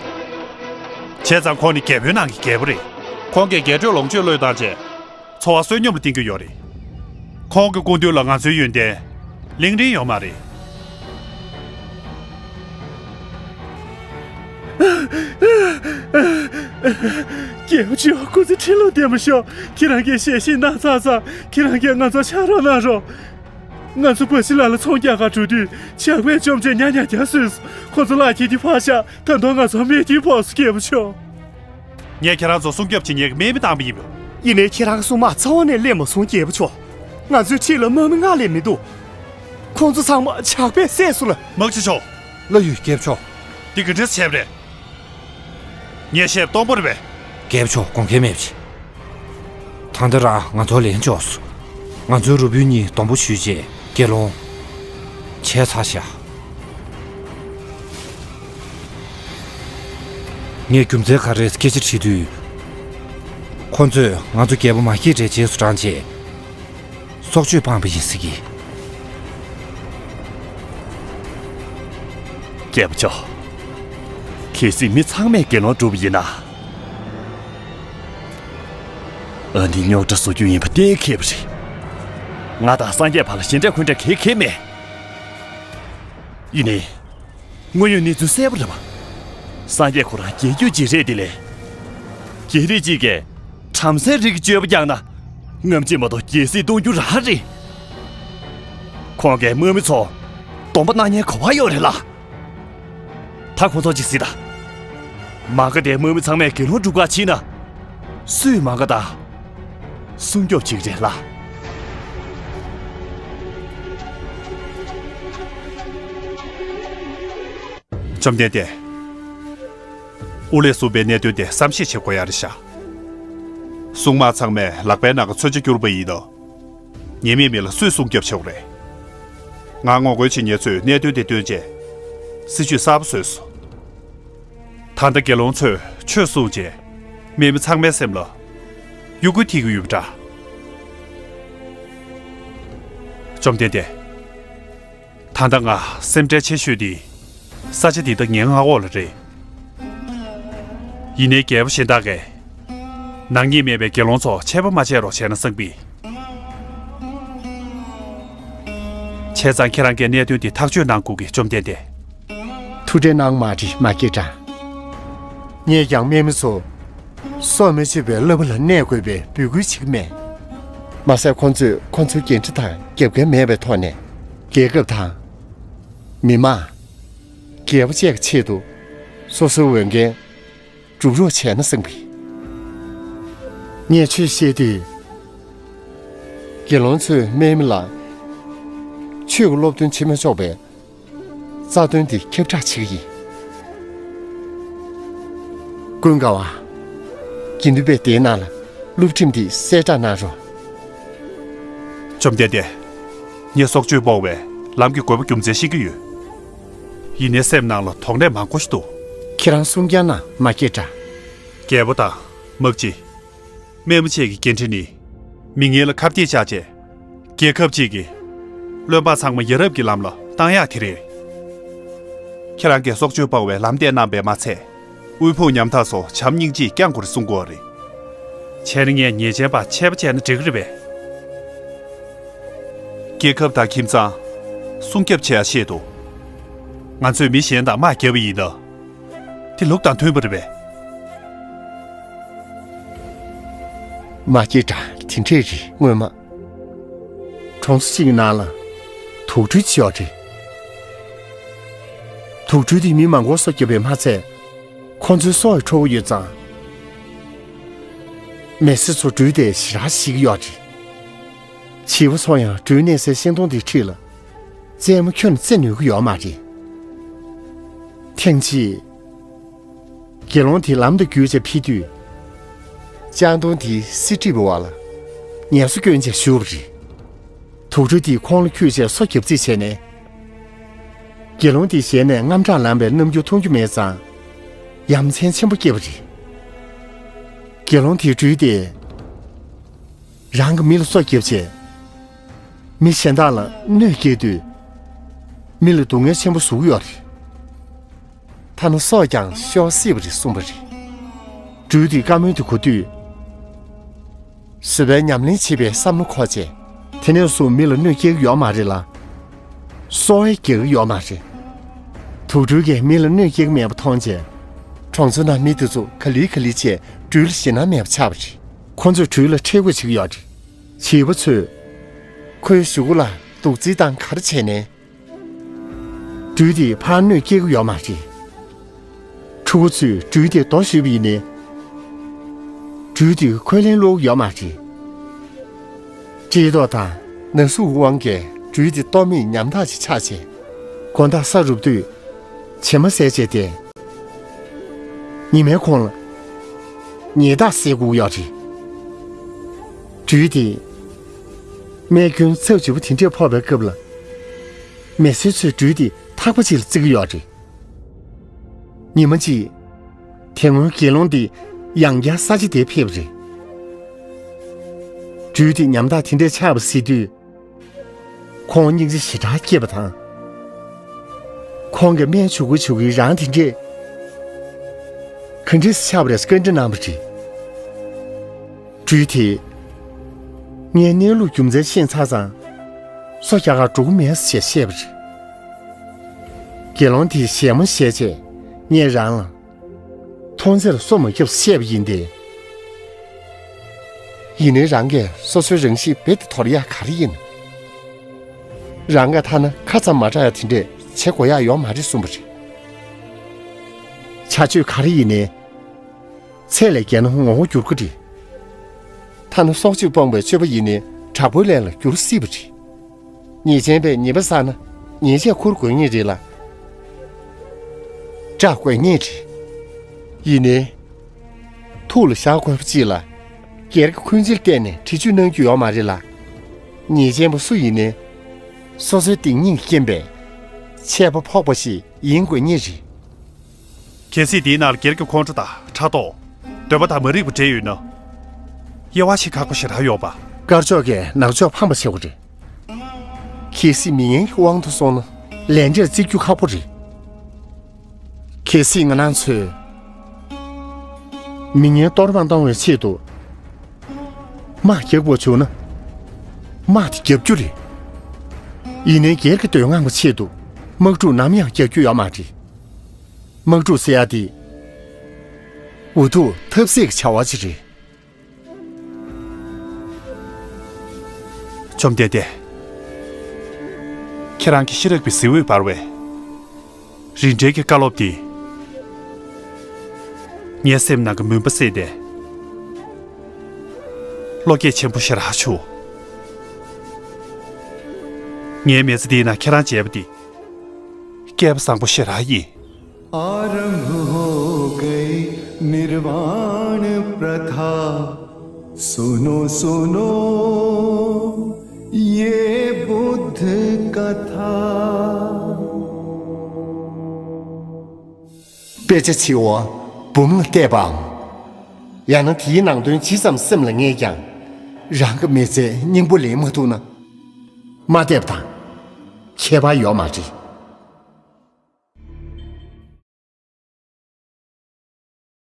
བྱས་ཙང་ཁོང་ནི་རྒྱལ་པོའི་ནང་གི་རྒྱལ་པོ་རེད། ཁོང་གིས་རྒྱས་སྤྲོས་ལོངས་སྤྱོད་བློས་བཏང་རྗེས། འཚོ་བ་བསོད་སྙོམས་ལ་བརྟེན་གྱི་ཡོད་རེད། ཁོང་གི་སྐུ་མདུན་ལ་ང་ཚོའི་ཡོན་ཏན་གླེང་རིན་ཡོད་མ་རེད། རྒྱལ་པོ་མཆོག་སྐུ་ཚེ་ཁྲི་ལོ་བརྟན་པར་ཤོག་ཁྱེད་རང་གིས་ཞལ་བཞེས་གནང་ཚར་ཙང་ཁྱེད་རང་གིས་ང་ཚོར་ཕྱག་རོགས་གནང་རོགས། ང་ཚོ་བ་ཤི་ལ་ལ་ཚོང་རྒྱག་གར་འགྲོ་དུས་ཇག་པས་བཅོམ་བྱས་ཉག་ཉག་རྒྱག་བཟོས་སོང་། ཁོ་ཚོ་ལག་འཁྱེར་དེ་ཕར་བཞག་ད་དུང་ང་ཚོར་རྨས་སྐྱོན་ཕོག་སོང་རྒྱལ་པོ་མཆོག་ངས་ཁྱེད་རང་ཚོ་སྲུང་སྐྱོབ་བྱེད་མཁན་གྱི་དམག་མི་བཏང་བ་ཡིན་པ། ཡིན་ནའི་ཁྱེད་རང་གི་སྲུང་དམག་ཚང་མ་ནས་སླེབས་མ་སོང་རྒྱལ་པོ་མཆོག་ང་ཚོའི་འཁྲིས་ལ་དམག་མི་ལྔ་ལས་མི་འདུག་ཁོང་ཚོ་ཚང་མ་ཇག་པས་བསད་སོང་ལ། དམག་སྤྱི་མཆོག་བླ་ཡུལ་རྒྱལ་པོ་མཆོག་འདི་ག་འདྲས་བྱས་པ་རེད། ངས་བཤད་སྟོང་པ་རེད་པས། རྒྱལ་པོ་མཆོག་དགོངས་འགལ་མེད་པ་བྱེད། ད་ལྟ་རང་ང་ཚོ་ལན་འཇོག་སོང་། ང་ཚོའི་རུ་དཔོན་གཉིས་སྡོང་པོ་གཞུས་རྗེས་དགེ་སློང་བྱས་ཚར་ཤག་ངས་རྒྱུ་མཚན་ག་རེ་སྐད་ཆ་དྲིས་དུས། ཁོ་ཚོས་ང་ཚོ་རྒྱལ་པོ་མ་སྐྱེས་དགྲའི་རྗེས་སུ་འབྲངས་རྗེས། སྲོག་གཅོད་སྤངས་པ་ཡིན་ཟེར་གི། རྒྱལ་པོ་མཆོག་གལ་སྲིད་མི་ཚང་མས་དགེ་སློང་བསྒྲུབས་པ་ཡིན་ན། ཨ་ནི་རྙོག་དྲ་བཟོ་རྒྱུ་ཡིན་པ་གཏན་འཁེལ་བ་རེད། ང་དང་སངས་རྒྱས་བར་ལ་ཞེ་འགྲས་འཁོན་འགྲས་གང་ཡང་མེད། ཡིན་ནའི། དངོས་ཡོད་གནས་ཚུལ་གསལ་པོ་རེད་པ། སངས་རྒྱས་ཁོ་རང་རྒྱལ་རྒྱུད་ཅིག་རེད་དེ་ལས། རྒྱལ་རིགས་གཅིག་གིས་བྲམ་ཟེ་རིགས་ཀྱི་སྤྱོད་པ་བསྐྱངས་ན། ངོམ་ཆེ་མ་གཏོགས་རྒྱལ་སྲིད་གཏོང་རྒྱུ་རང་རེད། ཁོང་གིས་དམག་མི་ཚོ་སྡོམ་པ་གནང་མཁན་ག་པར་ཡོད་རེད་ལ། ད་ཁོང་ཚོ་ཅིག་གཟིགས་དང་། མ་ག་དེ་དམག་མི་ཚང་མས་དགེ་སློང་སྒྲུབ་ག་ཕྱིན་ན། སུས་མ་ག་དང་སྲུང་སྐྱོབ་བྱེད་ཀྱི་རེད་ལ། བཅོམ་ལྡན་འདས། དབུ་ལས་གསུངས་པའི་གནད་དོན་དེ་བསམ་ཤེས་བྱེད་དགོས་ཡ་རེད་ཤག་སྲུང་དམག་ཚང་མས་ལག་པའི་ནང་གི་མཚོན་ཆ་བསྐྱུར་བ་ཡིན་ནོ། ཉེས་མེད་མི་ལ་སུས་སྲུང་སྐྱོབ་བྱེད་དགོས་རེད། ང་ངོ་རྒོལ་བྱེད་མཁན་ཚོས་གནད་དོན་དེ་བཏོན་རྗེས། སྲིད་ཇུས་གསར་པ་བཟོས་སོང་། ད་ལྟ་དགེ་སློང་ཚོས་ཆོས་གསུངས་རྗེས། དམག་མི་ཚང་མའི་སེམས་ལ་གཡོ་འགུལ་ཐེབས་ཀྱི་ཡོད་པ་འདྲ། བཅོམ་ལྡན་འདས། ད་ལྟ་ང་སེམས་ཁྲལ་ཆེ་ཤོས་དེ་ས་ཆ་འདི་དང་ངའི་མངའ་འོག་ལ་རེད། ཡིན་ནའི་རྒྱལ་པོ་གཞན་དག་གིས་ནག་ཉེས་མེད་པའི་དགེ་སློང་ཚོ་ཆད་པ་མ་བྱས་རོགས་བྱས་ན་བསམ་གི། བྱས་ཙང་ཁྱེད་རང་གིས་གནད་དོན་འདི་ཐག་གཅོད་གནང་དགོས་ཀི། བཅོམ་ལྡན་འདས། ཐུགས་ཁྲལ་གནང་མ་དྲིས་མ་སྐྱེས་དྲ། ངས་ཀྱང་དམག་མི་ཚོ་སྲོག་མི་གཅོད་པའི་བསླབ་པ་ལ་གནས་དགོས་པའི་འབོད་སྐུལ་བྱེད་ཀྱི་མེད། མ་ཟད་ཁོང་ཚོས་ཁོང་ཚོའི་འགན་འཁྲི་དང་རྒྱབ་འགལ་མེད་པའི་ཐོག་ནས་རྒྱལ་ཁབ་དང་། མི་དམངས། རྒྱལ་པོ་བཅས་ཀྱི་ཆེད་དུ་ སོ་སོའི་འོས་འགན་སྒྲུབ་རོགས་བྱས་ན་བསམ་གི། ངས་ཆོས་བཤད་དུས། དགེ་སློང་ཚོས་སྨན་མི་ལ་ཆོས་ཀྱི་སློབ་སྟོན་བྱེད་མི་ཆོག་པའི་རྩ་དོན་དེ་ཁྱབ་བསྒྲགས་བྱེད་ཀྱི་ཡིན། ཀུན་དགའ་བ། དགེ་འདུན་པས་དེའི་ནང་ལ་སློབ་ཁྲིམས་འདི་གསལ་བསྒྲགས་གནང་རོགས། བཅོམ་ལྡན་འདས། ངས་སྲོག་གཅོད་སྤོང་བའི་ལམ་གྱི་དགོས་པ་རྒྱུ་མཚན་ཤེས་ཀྱི་ཡོད། ཡིན་ནའི་སེམས་ནང་ལ་དོགས་གནས་མང་པོ་ཞིག་འདུག། ཁྱེད་རང་གསུང་རྐྱང་གནང་། མ་སྐྱེས་དགྲ། རྒྱལ་པོ་དང་དམག་སྤྱི། དམག་མི་བཅས་ཀྱི་འགན་འཁྲི་ནི། མི་ངན་ལ་ཁ་གཏད་བཅག་བྱས། རྒྱལ་ཁབ་ཅིག་གི་བློན་འབངས་ཚང་མ་ཡ་རབས་ཀྱི་ལམ་ལ་བཏང་ཡག་དེ་རེད། ཁྱེད་རང་གིས་སྲོག་གཅོད་སྤོང་བའི་ལམ་སྟོན་གནང་བས་མ་ཚད། དབུལ་ཕོངས་ཉམ་ཐག་སོགས་བྱམས་སྙིང་རྗེས་བསྐྱང་དགོས་རེད་གསུང་གི་ཡོད་རེད། བྱས་ན་ངས་ཉེས་ཅན་པ་ཆད་པ་བཅད་ན་འགྲིག་གི་རེད་པས། རྒྱལ་ཁབ་དང་ཁྱིམ་ཚང་སྲུང་སྐྱོབ་བྱེད་ཡ་ཆེད་དུ། ང་ཚོས་མི་གཞན་དང་དམག་བརྒྱབ་པ་ཡིན་ན། དེ་ལུགས་དང་མཐུན་པ་རེད་པས། མ་སྐྱེས་དགྲ། དེ་འདྲས་རེད། སྔོན་མ་གྲོང་ཚོ་གཅིག་གི་ནང་ལ་དུག་སྦྲུལ་ཅིག་ཡོད་རེད། དུག་སྦྲུལ་དེས་མི་མང་པོར་སྲོག་བསྐྱབས་པས་མ་ཚད། ཁོ་ཚོའི་སྲོག་ཡང་འཕྲོག་གི་ཡོད་ཙང་། མི་སེར་ཚོ་སྦྲུལ་དེ་ཞེ་དྲག་ཤི་གི་ཡོད་རེད། བྱིས་པ་ཚོ་ཡང་སྦྲུལ་གནས་སའི་ཤིང་སྡོང་དེའི་འཁྲིས་ལ་རྩེད་མོ་ཁྱོན་ནས་རྩེ་ནུས་ཀྱི་ཡོད་མ་རེད། ཐེངས་གཅིག། དགེ་སློང་དེ་ལམ་དུ་བརྒྱུད་བྱས་ཕེབས་དུས། ལྕང་སྡོང་དེའི་སིལ་གྲིབ་བར་ལ་ངལ་གསོ་བསྐྱོན་བྱས་བཞུགས་པ་རེད། དུག་སྦྲུལ་དེས་ཁོང་ལ་འཁྱུད་བྱས་སོ་བརྒྱབ་རྩིས་བྱས་ནས། དགེ་སློང་དེའི་ཞལ་ནས་དངངས་སྐྲག་ལངས་པའི་རྣམ་འགྱུར་མཐོང་རྒྱུ་མེད་ཙང་། ཡ་མཚན་ཆེན་པོ་སྐྱེས་པ་རེད། དགེ་སློང་དེས་སྦྲུལ་དེ་རང་གི་མི་ལ་སོ་བརྒྱབ་བྱས། མི་གཞན་དག་ལ་གནོད་སྐྱེལ་དུས། མི་ལ་སྡུག་བསྔལ་ཆེན་པོ་བཟོ་གི་ཡོད་རེད། ཐ་ན་སྲོག་ཀྱང་ཤོར་སྲིད་པ་རེད་གསུངས་པ་རེད། སྦྲུལ་དེས་བཀའ་མོལ་དེ་གོ་དུས། བཟོད་པའི་ཉམས་ལེན་བྱེད་པའི་བསམ་བློ་འཁོར་བྱས། དེ་ནས་བཟུང་མི་ལ་གནོད་སྐྱེལ་གྱི་ཡོད་མ་རེད་ལ། སྲོག་ཡང་རྒྱག་གི་ཡོད་མ་རེད། དུག་སྦྲུལ་གྱིས་མི་ལ་གནོད་སྐྱེལ་གྱི་མེད་པ་མཐོང་བྱས། གྲོང་ཚོའི་ནང་མི་དེ་ཚོ་ག་ལེ་ག་ལེ་བྱས་སྦྲུལ་ལ་ཞེད་སྣང་མེད་པ་ཆགས་པ་རེད། ཁོ་ཚོས་སྦྲུལ་ལ་ཁྲེལ་དགོད་བྱེད་ཀྱི་ཡོད་རེད། བྱིས་པ་ཚོས་ཁོའི་གཟུགས་པོ་ལ་དུག་རྩི་དང་ག་རེ་བྱས་ནས། སྦྲུལ་དེས་ཕར་གནོད་སྐྱེལ་གྱི་ཡོད་མ་རེད། ཕྲུ་གུ་ཚོས་སྦྲུལ་དེ་རྡོ་གཞུས་པ་ཡིན་ནའི། སྦྲུལ་དེས་ཁོའི་ལན་སློག་གི་ཡོད་མ་རེད། བཀྲེས་ལྟོགས་དང་ན་ཟུག་གི་དབང་གིས་སྦྲུལ་དེ་ལྟོགས་མེད་ཉམ་ཐག་ཅིག་ཆགས་བྱས། དགོང་དག་ས་རུབ་དུས་བྱེ་མ་བཟས་བྱས་ཏེ། ཉི་མའི་གུང་ལ་ཉི་ཟླ་བཟས་དགོས་ཀྱི་ཡོད་རེད། སྦྲུལ་དེས་རྨས་སྐྱོན་ཚབས་ཆེ་པོ་དེ་འདྲས་ཕོག་པའི་སྐབས་ལ། མི་སེར་ཚོས་སྦྲུལ་དེ་ཐག་པ་གཅིག་ལ་བརྩི་གི་ཡོད་རེད། ཉི་མ་གཅིག། དེ་སྔོན་དགེ་སློང་དེ་ཡང་བསྐྱར་ས་ཆ་དེར་ཕེབས་པ་རེད། སྦྲུལ་དེ་ཉམ་ཐག་དེ་འདྲས་ཆགས་པ་གཟིགས་དུས། ཁོང་སྙིང་རྗེ་ཞེ་དྲག་སྐྱེས་པ་དང་། ཁོང་གིས་སྨན་བྱུག་གིན་བྱུག་གིན་རང་དེ་འདྲས་ག་འདྲས་སེ་ཆགས་པ་རེད་བཀའ་འདྲི་གནང་བ་རེད། སྦྲུལ་དེས། ངས་གནས་ལུགས་རྒྱུ་མཚན་ཤེས་ཚར་ཙང་། སོ་རྒྱག་གར་འགྲོ་གི་མེད་ཟེར་བཤད་པ་རེད། དགེ་སློང་དེས་ཞལ་མོ་ཞལ་བྱས་ངས་རང་ལ། མཐོང་ཚེར་སོ་མ་བརྒྱབ་བཤད་པ་ཡིན་ཏེ། ཡིན་ནའི་རང་གིས་སོ་སོའི་རང་གཤིས་རྦད་དེ་དོར་ཡག་ག་རེ་ཡིན། རང་གིས་ཐ་ན་ཁ་ཙམ་མ་གྲག་ཡག་དེ་འདྲས་བྱེད་དགོས་ཡག་ཡོད་མ་རེད་གསུངས་པ་རེད། བྱ་སྤྱོད་ག་རེ་ཡིན་ནའི། ཚད་ལས་བརྒལ་ན་ངོ་བོ་འགྱུར་གི་རེད། ཐ་ན་སྲོག་གཅོད་སྤོང་བའི་སྤྱོད་པ་ཡིན་ནའི་དྲག་པོའི་ལས་ལ་འགྱུར་སྲིད་པ་རེད། ཉེས་ཅན་པས་ཉེས་པ་བསགས་ན་ཉེས་ཆད་འཁུར་དགོས་ངེས་རེད་ལ། སྐྲག་དགོས་ངེས་རེད། ཡིན་ནའི། ཐུགས་ལ་བཞག་དགོས་པ་གཅིག་ལ། སྒེར་གྱི་འཁོན་འཆེར་བལྟས་ནས་འདྲི་གཅོད་གནང་རྒྱུ་ཡོད་མ་རེད་ལ། ཉེས་ཅན་པ་སུ་ཡིན་ནའི། སོ་སོའི་སྡིག་ཉེས་ཀྱི་རྐྱེན་པས། ཆད་པ་ཕོག་པ་ཞིག་ཡིན་དགོས་ངེས་རེད། གལ་སྲིད་དེའི་ནང་ལ་སྒེར་གྱི་ཁོང་ཁྲོ་དང་ཕྲག་དོག་འདོད་པ་དང་མ་རིག་པ་འདྲེས་ཡོད་ན། དབྱེ་བ་ཕྱེ་ཁག་པོ་ཞེ་དྲག་ཡོད་པ། དཀར་ཕྱོགས་ཀྱིས་ནག་ཕྱོགས་ཕངས་པ་བྱེད་དགོས་རེད། གལ་སྲིད་མི་ངན་གྱི་དབང་དུ་སོང་ན་ལས་འབྲས་བརྩི་རྒྱུ་ཁག་པོ་རེད། གལ་སྲིད་ང་རང་ཚོས་མི་ངན་གཏོར་མ་གཏོང་བའི་ཆེད་དུ་དམག་རྒྱག་དགོས་བྱུང་ན། དམག་དེ་རྒྱག་རྒྱུ་རེད། ཡིན་ནའི་སྒེར་གྱི་འདོད་རྔམ་གྱི་ཆེད་དུ་དམག་འཁྲུག་ནམ་ཡང་རྒྱག་རྒྱུ་ཡོད་མ་རེད། དམག་འཁྲུག་ཟེར་ཡ་དེ། འུ་ཐུག་ཐབས་ཟད་ཀྱི་བྱ་བ་ཅིག་རེད། བཅོམ་ལྡན་འདས། ཁྱེད་རང་གི་ཤེས་རབ་ཀྱི་གཟི་འོད་འབར་བའི་རིན་བྲལ་གྱི་བཀའ་སློབ་འདིས། ངའི་སེམས་ནང་གི་མུན་པ་བསལ་ཏེ། བློ་སྐྱེད་ཆེན་པོ་ཞེ་དྲག་བྱུང་། ངའི་མི་ཚེ་འདིའི་ནང་ཁྱེད་རང་མཇལ་བ་འདི། སྐལ་བ་བཟང་པོ་ཞེ་དྲག་ཡིན། आरंभ हो गई निर्वाण प्रथा। सुनो सुनो ये बुद्ध कथा। དཔེ་ཆ་ཆེ་བ་འབུམ་ལ་བལྟས་པའམ། ཡང་ན་དེའི་ནང་དོན་ཇི་ཙམ་སེམས་ལ་ངེས་ཀྱང་། རང་གི་མི་ཚེ་སྙིང་པོ་ལེན་མ་ཐུབ་ན། མ་བལྟས་པ་དང་། ཁྱད་པར་ཡོད་མ་རེད།